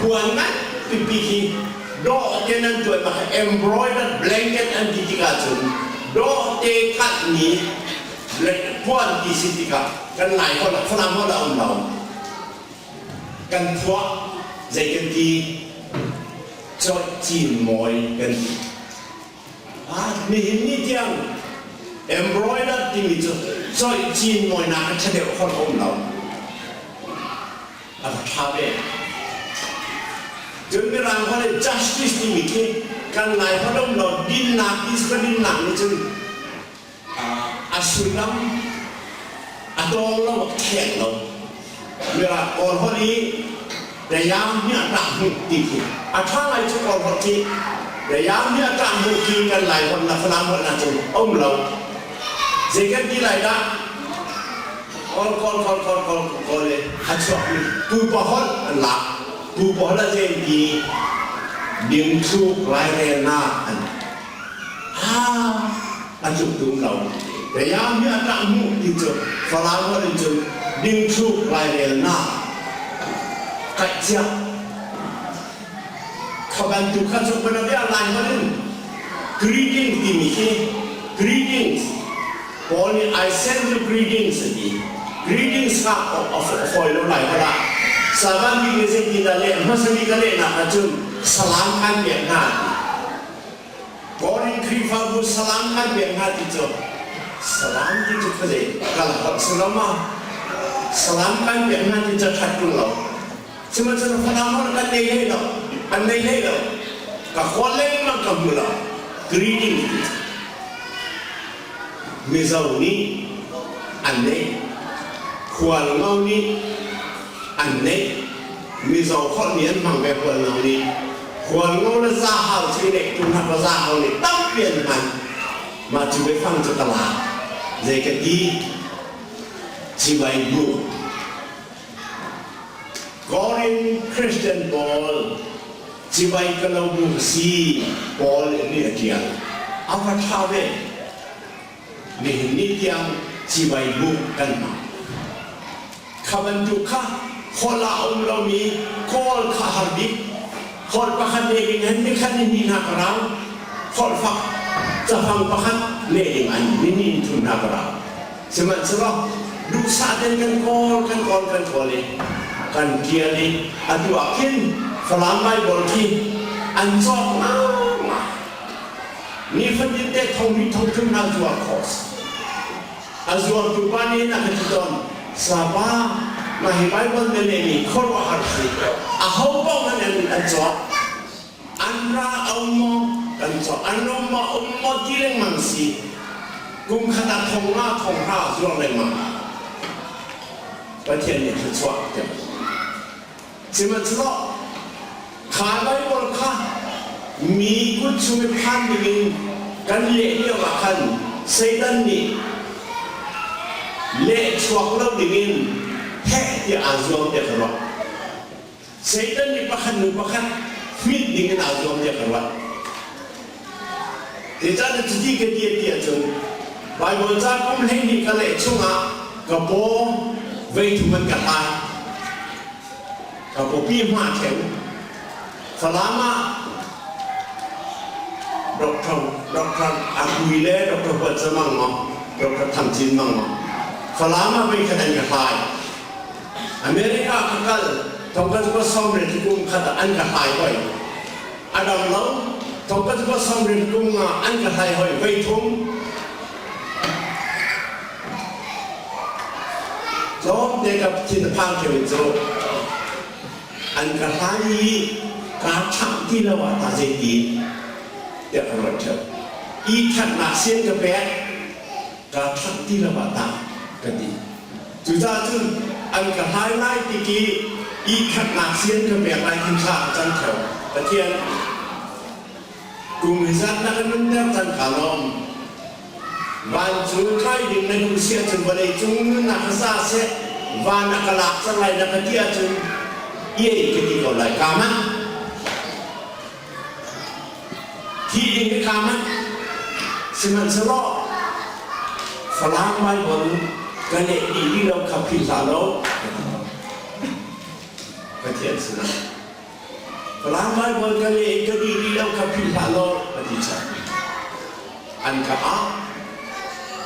puan ngan pipi khi dawh tein an tuah bak embroidered blanket an ti tikah cun dawh te khanhmi puan ti si tikah kan Lai holh ah Falam holh ah um lo. Kan phuah zei kan ti cawih cin mawi kan ti. Ah, nihin ni tiang embroidered timi cu cawih cin mawinak a ṭha deuh holh a um lo. A va ṭha ve. Cun Mirang holh in justice timi khi kan Lai holh um lo dinnak ti ka dinnak nih cun a sullam a tawng lo a kheng lo. Mirang Kawl holh i Dayang hi a ṭah hmuh ti khi a ṭha ngai cu Kawl holh khi Dayang hi a ṭah hmuh ti kan Lai holh na Falam holh na cun um lo. Zei kan ti lai dah? Kawl kawl kawl kawl kawl kawl le a chuakmi pupa holh an lak. Pupa holh a zei ti dingthluk lairelnak an Ah, a tluk tum lo. Dayang hi a ṭah hmuh ti cu Falam holh in cun dingthluk lairelnak kaih Kha bantuk kha cu Panabia Lai holh in greeting timi khi greetings Paul nih I send you greetings a ti. Greetings kha a fawi lo lai holh ah Savan bik nih zeitindah leh hmasa bik a lehnak ahcun salam kan pek hna a ti. Korin Khrihfabu salam kan pek hna ti cu salam ti cu khuazei kal holh si lo ma salam kan pek hna ti cu ṭhat ṭung lo sihmanhsehlaw Falam holh kan nei hlei lo an nei hlei lo ka khual lengmang ka hmu lo greeting ti cu Mizo nih an neih Khualngo nih an neih Mizo holh nih an hmang ve Khualngo nih Khualngo le Zahau cu i neihtu hna ka Zahau nih tampi an hman mah cu biafang cu ka lak zei ka ti civai bu Korin Christian pawl civai ka lo bu ka si Paul nih a ṭial a va ṭha ve Nihin ni tiang civai buk kan hmang. Kha bantuk kha holh ah a um lomi Kawl kha har bik. Holh pakhat leh ding hin nikhat ni hnih hna ka rau. Holh fak cafang pakhat leh ding an ni hnih ni thum hna ka rau. Sihmanhsehlaw duhsah ten kan kawl kan kawl kan kawl i kan ṭial i atu ah khin Falam Baibal khi an cawk ngaingai. Nifatin te thong thong thum hna zuar khawh a si. A zuartu pa nih a ka ti tawn, Sapa, mah hi Baibal na lehmi khuaruahhar si. Aho paoh hmanh an an cawk. An ra a um maw? Kan cawk. An um maw? Um maw ti lengmang si. Kum khat ah thong nga thong hra zuar lengmang. Pathian nih thluachuah a pek. Sihmanhsehlaw. Kha Baibal kha mi kut chung i phan dingin kan leh lio ah khan Satan nih leh chuak lo dingin heh tiah aa zuam tiah ka ruah. Satan nih pakhat hnu pakhat hmit dingin aa zuam tiah ka ruah. Zeicahtiah cuti ka ti ti ahcun Baibal ca kum 12 ka leh chungah ka paw vei thum an ka hlai. Ka pawpi hma theng. Falam ah Dr. Dr. Akui le Dr. Huat Za Mang maw, Dr. Thang Cin Mang maw. Falam ah vei khat an ka hlai. America ka kal thongkhat kua sawmriat kum khat ah an ka hlai hoi. A dang lo thongkhat kua sawmriat kum nga an ka hlai hoi voi thum. Tlawmte ka thin a phang ṭheo in cu an ka hlai i kaa ṭhangh ti lo ah ta zeiti tiah ka ruat ṭheo. I ṭhatnak sian ka pek kaa ṭhangh ti lo ah ta ka ti. Cucaah cun an ka hlai lai ti ki i ṭhatnak sian ka pek lai khin thla ka cam ṭheo. Pathian kum hi zat na ka nunter cang kaa lawm. Van cu tlai ding na duh si ahcun vawlei cung nunnak kha za seh, van a ka lak cang lai na ka ti ahcun iai ka ti ko lai. Kaa manh. Thih ding hi kaa manh. Sihmanhsehlaw Falam Baibal ka leh dih rih lo kha philh hlah law Pathian sinah Falam Baibal ka leh i ka dih rih lo kha philh hlah law ka ti cang. An ka ah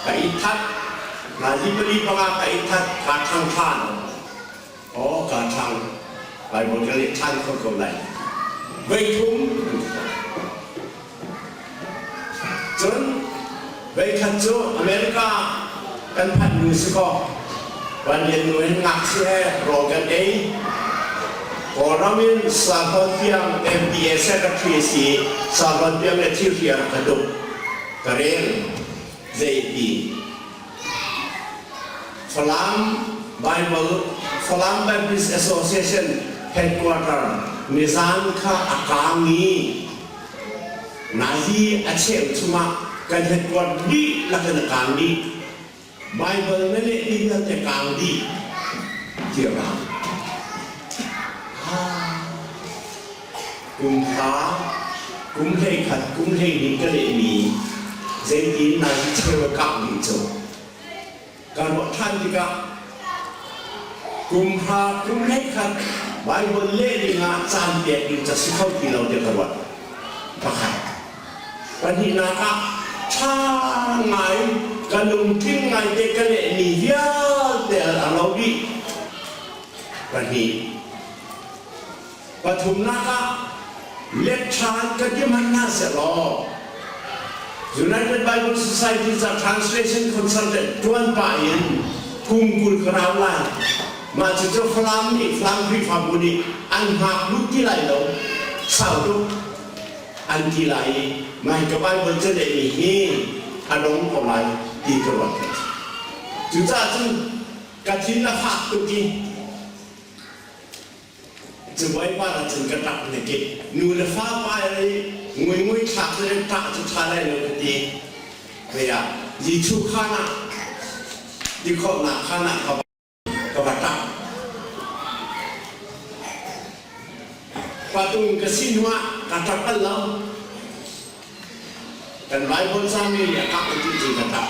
ka i that nazi pali panga ka i that kaa ṭhang ṭhan. Aw kaa ṭhang Baibal ka leh ṭhan kho ko lai. Voi thum an ka Cun voikhat cu America kan phanh hnu si kaw Vanlian nu hin ngakchia he rawl kan ei. Kawlram in Sahlawn tiang MPA secretary a si i Sahlawn tiang le thilri a rak ka tuk. Ka rel. Zeiti? Falam Bible Falam Baptist Association headquarter nizan kha a kaang i nazi a cheu chungah kan headquarter dihlak in a kaang dih. Bible na leh mi vialte kaang dih ti a raang. Kum hra, kum 11, kum 12 ka lehmi zeitin nazi cheu a kah dih cu. Ka ruah ṭhan tikah kum hra, kum 11 Bible leh dingah caan pek ding ca si kho ti lo tiah ka ruat. Pakhat. Pahnihnak ah ṭha ngai ka lungtling ngaite ka lehmi vialte a lo dih. Pahnih. Pathumnak ah let ṭhan ka ti hmanh hna sehlaw United Bible Society ca translation consultant ṭuan pah in kum 20 ka rau lai. Mah cucu Falam nih Falam Khrihfabu nih an hngak duh ti lai lo. Sau tuk an ti lai i mah hi ka Bible ca lehmi hi a dong ko lai ti ka ruat. Cucaah cun ka thin a fak tuk i Cabuai par ah cun ka ṭap hnik i nu le fa pa i nguingui thlak le ṭah cu ṭha lai lo ka ti. Hei ah Jesuh khaan ah tikhawhnak khaan ah ka ka va ṭap. Patung ka si hnu ah ka ṭap bal lo. Kan Bible cami nih a kah ka ti cun ka ṭap.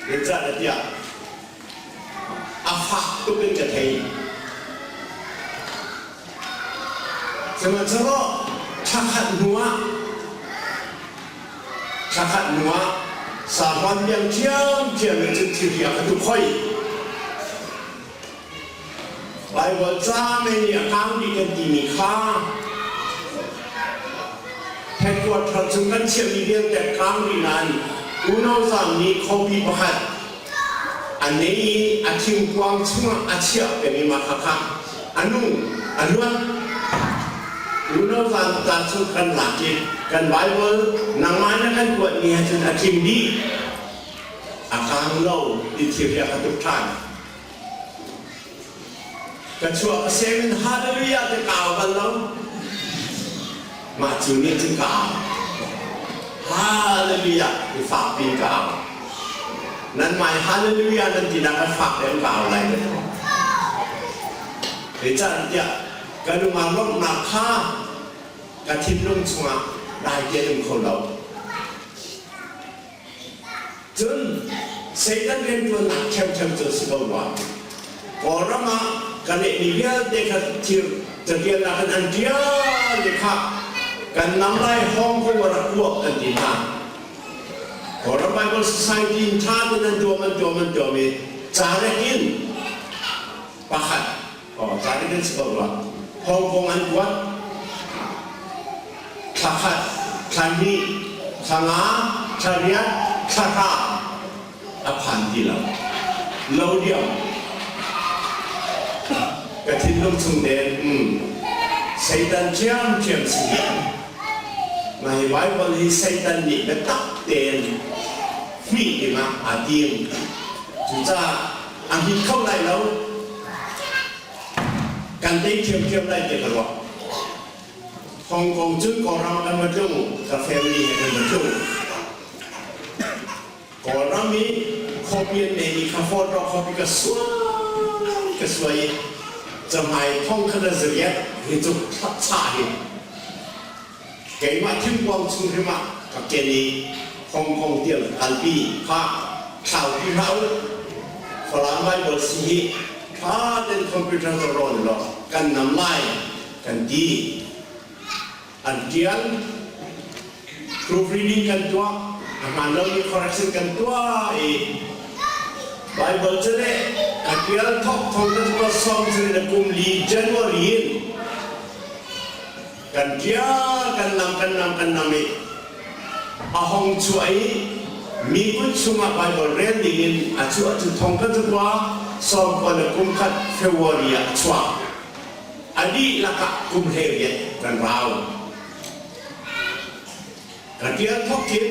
Zeicahtiah a fak tuk in ka thei. Sihmanhsehlaw thla khat hnuah thla khat hnuah sahuan biang ṭhiamṭhiam in cun thilri a ka tuk hoi. Baibal ca mei nih a kang dih kan timi kha headquarter chung kan chiahmi vialte a kang dih nain unau zang nih khuapi pakhat a nei i a thingkuang chungah a chiah peng i mah khakha a nung a luat unau zang ta cu kan lak i kan Baibal nangmah na kan kuatmi he cun a tling dih a kang lo ti thil hi a ka tuk ṭhan. Ka chuah ka sem in hallelujah te ka au bal lo. Mah cu nih cun ka au. Hallelujah ti fak piin ka au. Nan mai hallelujah nan ti nak fak deuh ka au lai ka ti. Zeicahtiah ka lung aa lawmhnak kha ka thinlung chungah dai te um kho lo. Cun Satan rianṭuannak ṭhiamṭhiam cu a si ko rua. Kawlram ah ka lehmi vialte kha thir catialnak in an ṭial i kha kan nam lai Hong Kong a rak uak kan ti hna. Kawlram Bible Society in ṭha tein an tuam an tuam an tuam i carek in pakhat oh carek in si ko rua Hong Kong an kuat thla khat, thla hnih, thla nga, thla riat, thla hra a phan ti lo. Lo diam. Ka thinlung chung tein um Satan ṭhiamṭhiam si hi. Mah hi Bible hi Satan nih biatak tein hmih dingah aa tim. Cucaah a hmit kho lai lo. Kan tei ṭhiamṭhiam lai ti ka ruah. Hong Kong cun Kawlram kan va tlung, ka family he kan va tlung. Kawlram i khuapi an neimi kha Fort Rock khuapi ka suai ka suai i cahmai thong khat a zariat hi cu chah hi keimah thingkuang chung hrim ah ka ken i Hong Kong tiang ka kalpi kha thlaupi hlah u Falam Bible si hi tha ten computer ka rawn law kan nam lai kan ti. An ṭial. Proofreading kan tuah. A hmaan lomi correction kan tuah i Bible cu le ka ṭial thawk thong ka tuah sawm cun na kum li January in kan ṭial kan nam kan nam kan nam i a hong chuah i mi kut chungah Bible rel ding in a chuah cu thong ka cukua sawm kua le kum khat February ah a chuak. A dihlak ah kum 18 kan rau. Ka ṭial thawk in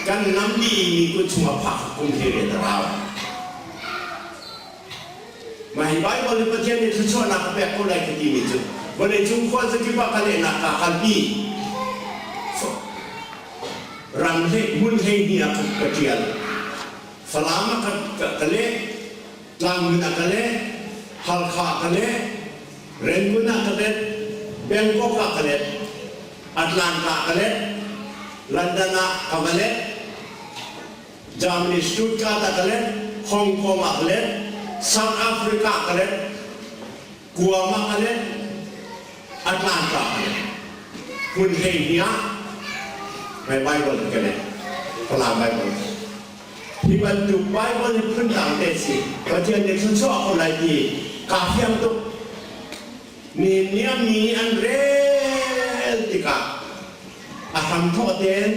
kan nam dih i mi kut chungah phak kum 18 a rau. Mah hi Baibal nih Pathian nih thluachuahnak a pek ko lai ka timi cu vawleicung khuazakip ah ka lehnak kaa kalpi. Ram hlei hmun 12 ah ka ṭial. Falam ah ka leh, Tlangmin ah ka leh, Halkha ah ka leh, Rangoon ah ka let, Bangkok ah ka let, Atlanta ah ka let, London ah ka va let, Germany Stuttgart ah ka let, Hong Kong ah ka let, South Africa ah ka let, Guam ah ka let, Atlanta ah ka let. Hmun 12 ah my Bible ka let. Falam Bible. Hi bantuk Bible hi phundang te si. Pathian nih thluachuah ko lai ti kaa fiang tuk. Nihin ni ah mi nih an rel tikah a hramthawk tein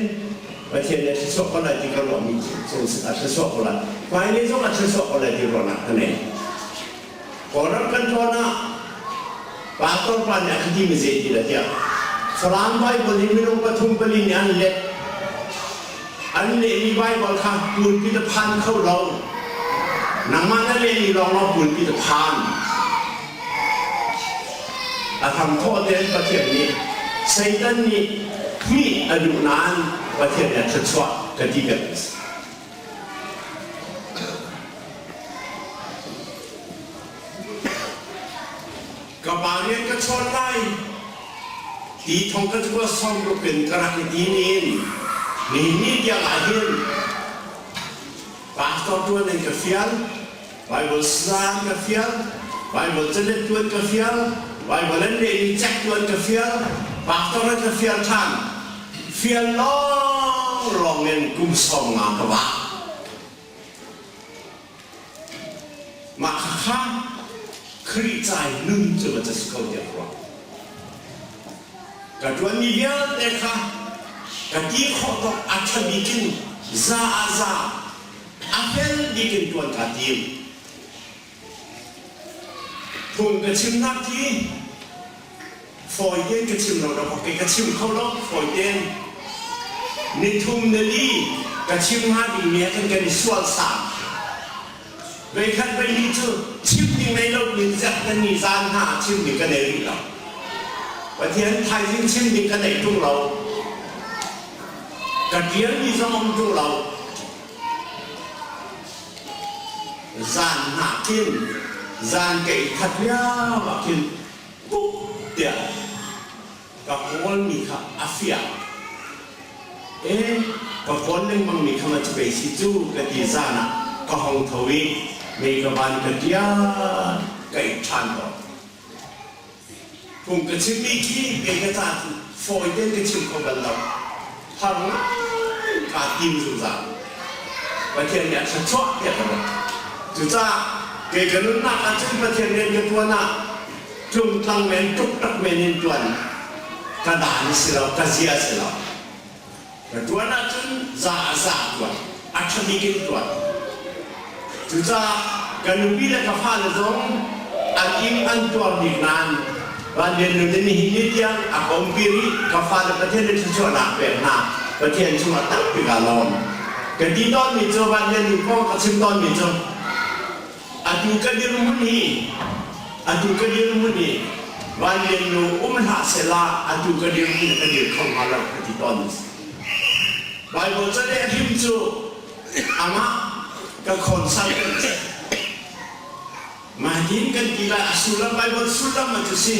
Pathian nih a thluachuah ko lai ti ka ruahmi cu a thluachuah ko lai. Hmailei zong a thluachuah ko lai ti ruahnak ka nei. Kawlram kan tlawn ah pastor pa nih a ka timi zei ti dah tiah Falam Bible hi minung pathum pali nih an let. An lehmi Bible kha pulpit a phan kho lo. Nangmah na lehmi lawnglawng pulpit a phan. A hramthawh tein Pathian nih Satan nih hmih a duh nain Pathian nih a thluachuah ka ti peng. Ka pa rian ka chawn lai ti thong ka cu sawm ruk in ka rak i tim in nihin ni tiang ah hin pastor tuan in ka fial Bible sang ka fial Bible calet tuan ka fial Bible an lehmi cek tuan ka fial pastor an ka fial than fial lawng lawng in kum 50 ka vah Mah khakha Khrih ca i nun cu va si ko tiah ka ruah. Ka ṭuanmi vialte kha ka ti khawh tawk a ṭha bik in za ah za a fel bik in ṭuan kaa tim. Phung ka chimnak hi fawi tein ka chim lo dawk ka chim kho lo fawi tein nithum nili ka chim hnga dingmi ah khan kan i sual sam. Veikhat veihnih cu chim ding nei lo in zek kan ni zan hna ah chim ding ka nei rih lo. Pathian thaizing chim ding ka neih ṭung lo. Ka ṭialmi zong um ṭung lo. Zan hna khin zan ka i that lio ah khin puk tiah ka kawlmi kha a fiang. E, ka kawl lengmangmi kha ma cu pei si cu ka ti zan ah ka hong tho i mei ka van ka ṭial ka it ṭhan tawn. Phung ka chimmi khi kei ka ca cu fawi tein ka chim kho bal lo. Har ngai kaa tim zungzal. Pathian nih a thluachuah tiah ka ruah. Cucaah kei ka nunnak ah cun Pathian rian ka ṭuan ah tlungtlang men ṭukṭak men in ṭuan ka daan a si lo, ka zia a si lo. Ka ṭuan ahcun za a za ṭuan, a ṭha bik in ṭuan. Cucaah ka nupi le ka fale zong an ing an tuar bik nain Van Lian Nu nih nihin ni tiang a ka umpi rih. Ka fale Pathian nih thluachuahnak pek hna. Pathian cungah tampi kaa lawm. Ka ti tawnmi cu Van Lian Nu kong ka chim tawnmi cu Atu ka dirhmun hi atu ka dirhmun hi Van Lian Nu um hlah sehla atu ka dirhmun ka dir kho hnga lo ka ti tawn. Bible ca le hrim cu amah ka khonsal kan si. Mah tin kan ti lai a sullam Bible sullam ma cu si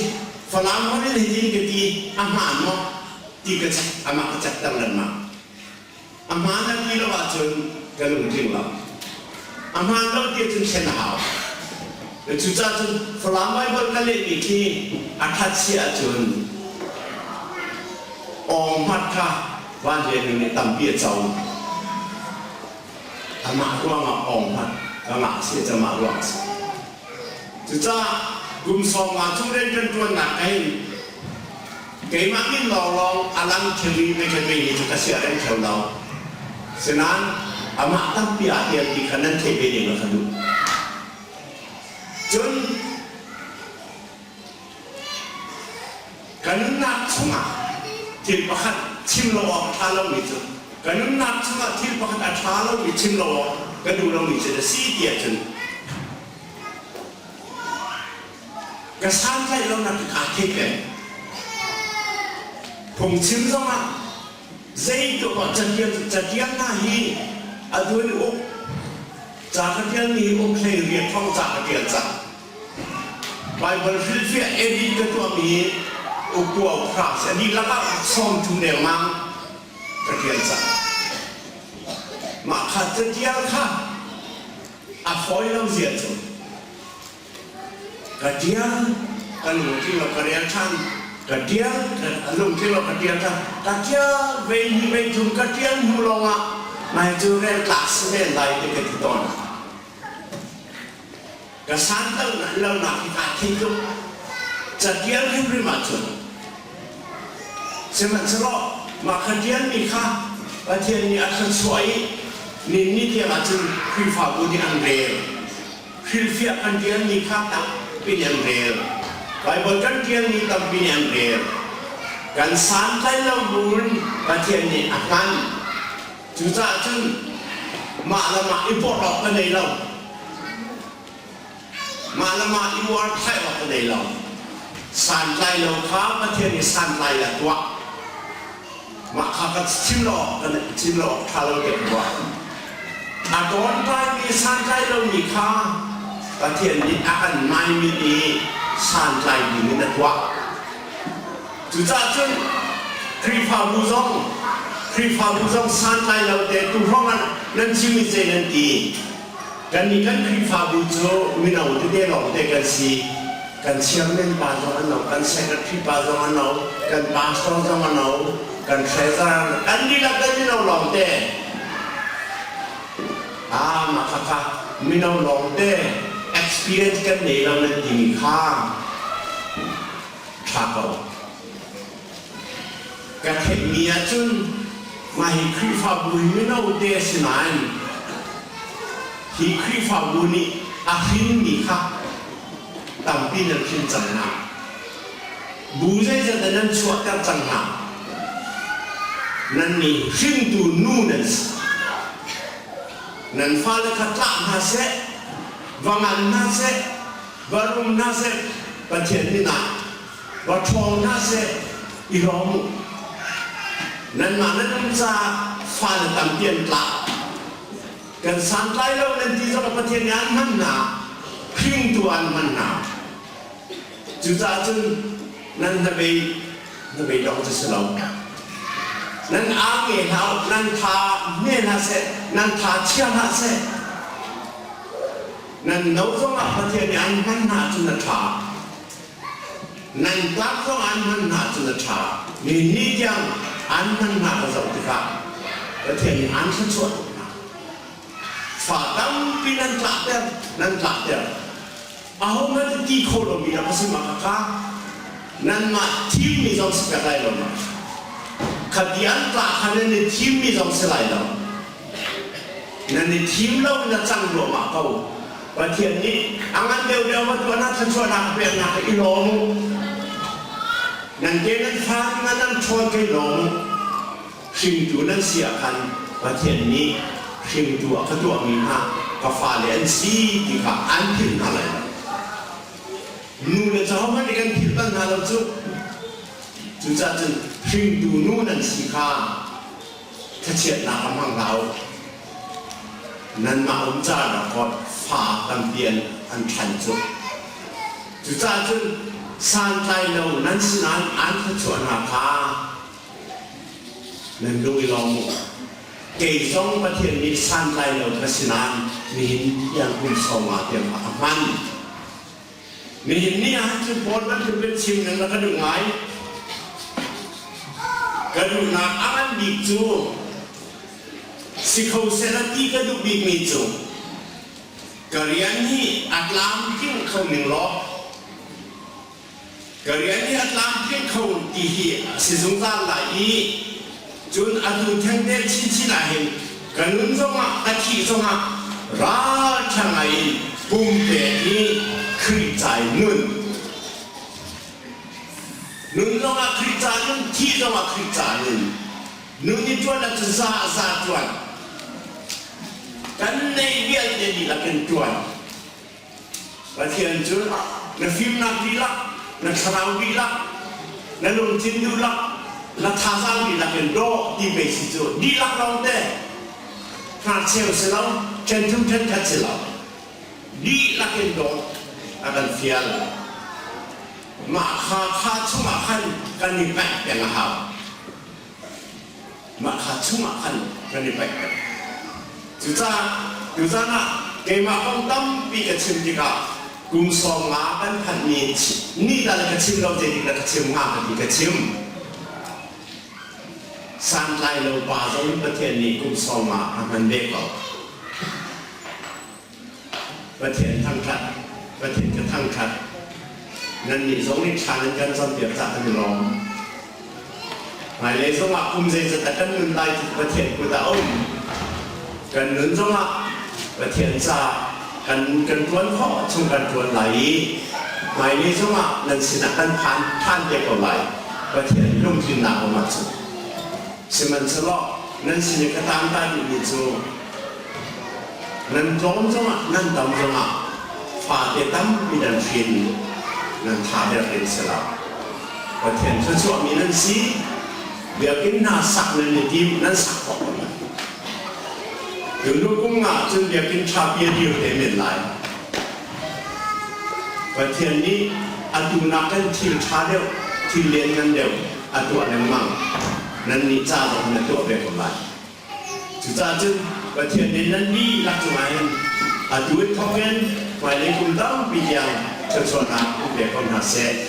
Falam hon in hitin ka ti a hmaan maw ti ka cek amah ka cekter lengmang. A hmaan a ti lo ahcun ka lungtling lo. A hmaan lo ti ahcun thlen a hau. Cucaah cun Falam Baibal ka lehmi khi a ṭhat si ahcun awng hmat kha van rian nih tampi a co. Amah ruangah awng hmat ka ngah si a amah ruang a si. Cucaah kum 50 chung rian kan ṭuannak ahhin Keimah min lawnglawng a lang thil i meikhat mei cu ka siarem theo lo. Sinain amah tampi aa tial ti kha nan theih ve ding a ka duh. Cun ka nunnak chungah thil pakhat chim lo awk a ṭha lomi cu ka nunnak chungah thil pakhat a ṭha lomi chim lo awk ka duh lomi cu na si ti ahcun Ka santlaih lonak hi kaa thei peng. Phungchim zongah zei tuah ah catial catial hna hi a dun uk ca ka tialmi hi uk hlei riat hrawng ca ka tial cang. Baibal hrilhfiah edit ka tuahmi uktu au hram si a dihlak ah 30 dengmang ka tial cang. Mah kha catial kha a fawi lo zia cu Ka ṭial, ka lungtling lo ka rel ṭhan. Ka ṭial, ka lungtling lo ka ṭial ṭhan. Ka ṭial vei hnih vei thum ka ṭial hnu lawngah nai cu rel tlak si men lai ti ka ti tawn. Ka san lonak hi kaa thei tuk. Catial hrimhrim ahcun sihmanhsehlaw mah ka ṭialmi kha Pathian nih a thluachuah i ninni tiang ahcun Khrihfabu nih an rel. Hrilhfiah kan ṭialmi kha tampi nih an rel. Baibal kan ṭialmi tampi nih an rel. Kan santlai lo buin Pathian nih a hman. Cucaah cun mah le mah i porh awk ka nei lo. Mah le mah i uar thlai awk ka nei lo. Santlai lo kha Pathian nih santlai a tuah. Mah kha ka chim lo awk kan chim lo awk ṭha lo tiah ka ruah. A dawntaimi santlai lomi kha Pathian nih a kan maimit i santlai ding in a tuah. Cucaah cun Khrihfabu zong Khrihfabu zong santlai lo te tu hrawng ah nan chim i zei nan ti. Kannih kan Khrihfabu cu mino tete lawngte kan si. Kan chairman pa zong an no, kan secretary pa zong an no, kan pastor zong an no, kan treasurer kan dihlak kan mino lawngte. Ah, mah khakha mino lawngte experience kan nei lo nan timi kha ṭha ko. Ka theihmi ahcun mah hi Khrihfabu hi mino te a si nain hi Khrihfabu nih a hrinmi kha tampi nan hrin cang hna. Bu zeizat dah nan chuahter cang hna. Nannih hringtu nu nan si. Nan fale kha tlah hna seh. Va ngan hna seh, va rum hna seh, Pathian min ah va ṭhawng hna seh, i lawm u. Nanmah nan um caah fale tampi an tla. Kan santlai lo nan ti zongah Pathian nih aan hman hna, hringtu aan hman hna. Cucaah cun nan hnabei hnabei dong cu si lo. Nan aa nge hlah u, nan tha hme hlah seh, nan tha chia hlah seh. Nan no zongah Pathian nih an hman hna cun a ṭha. Nan tlak zong an hman hna cun a ṭha. Nihin ni tiang an hman hna ka zoh tikah Pathian nih an thluachuah tuk hna. Fa tampi nan tlahter, nan tlahter. Ahohmanh ti kho lomi rak a si ma kha nanmah thimmi zong si pek lai lo ma? Khati an tlah kha nan i thimmi zong si lai lo. Nan i thim lo in a cang duahmah ko. Pathian nih a ngan deuhdeuh va tuah na thluachuahnak a peknak i lawm u. Nan ke nan fa ngan nan ṭhawn ke i lawm u. Hringtu nan si ah khan Pathian nih hringtu a ka tuahmi hna ka fale an si ti kha an philh hna lai lo. Nu le caho hmanh nih kan philh bal hna lo cu. Cucaah cun hringtu nu nan si kha thlachiatnak a hmang hlah u. Nanmah um caah rak fa tampi an an ṭhan cu. Cucaah cun santlai lo nan sinain an thluachuah hna kha Nan lung i lawm u. Kei zong Pathian nih santlai lo ka si nain nihin tiang kum sawma tiang a ka hman. Nihin ni ah cun Paul bantuk in chim nan rak ka duh ngai. Ka duhnak a ngan bik cu si kho sehla ti ka duh bikmi cu ka rian hi a tlamtling kho ning law Ka rian hi a tlamtling kho ti hi a si zungzal lai i cun atu thengte chinchin ah hin ka nun zongah ka thih zongah ralṭha ngai in pumpek hi Khrih ca in nun. Nun zongah Khrih ca nun, thih zongah Khrih ca nun. Nun i ṭuan ahcun za za ṭuan. Kan neih vialte dihlak in ṭuan. Pathian cu na fimnak dihlak, na thlarau dihlak, na lungthin dihlak, na thazaang dihlak in daw ti pei si cu dihlak lawngte hnarcheu si lo, ṭhenthum ṭhenkhat si lo. Dihlak in dawt a kan fial. Mah kha kha chungah khan kan i paih peng a hau. Mah kha chungah khan kan i paih peng. Cucaah tuzan ah keimah kong tampi ka chim tikah kum 50 kan phanhmi ni dal ka chim lo zeitik dah ka chim hnga ka ti ka chim. Santlai lo pa zong Pathian nih kum 50 a hman ve ko. Pathian thangṭhat, Pathian ka thangṭhat. Nannih zong nih thla nan kan campiak caah kan i lawm. Hmailei zongah kum zeizat dah kan nun lai ti Pathian kut ah a um. Kan nun zongah Pathian caah kan kan ṭuan khawh chung kan ṭuan lai i hmailei zongah nan sinah kan phan ṭhan te ko lai. Pathian lungtlinnak um ahcun. Sihmanhsehlaw nan sin i ka taangta duhmi cu Nan tlawm zongah nan tam zongah fate tampi nan hrin nan tha der ding si lo. Pathian thluachuahmi nan si. Biakinn hna sak nan i tim nan sak khawh ko lai. Tunu kum nga cun biakinn ṭha pi a dir te men lai. Pathian nih atu nakin thil ṭha deuh, thil lianngan deuh a tuah lengmang. Nannih ca zong na tuah ve ko lai. Cucaah cun Pathian nih nan dihlak cungah hin atu in thawk in hmailei kum tampi tiang thluachuahnak in pe ko hna seh.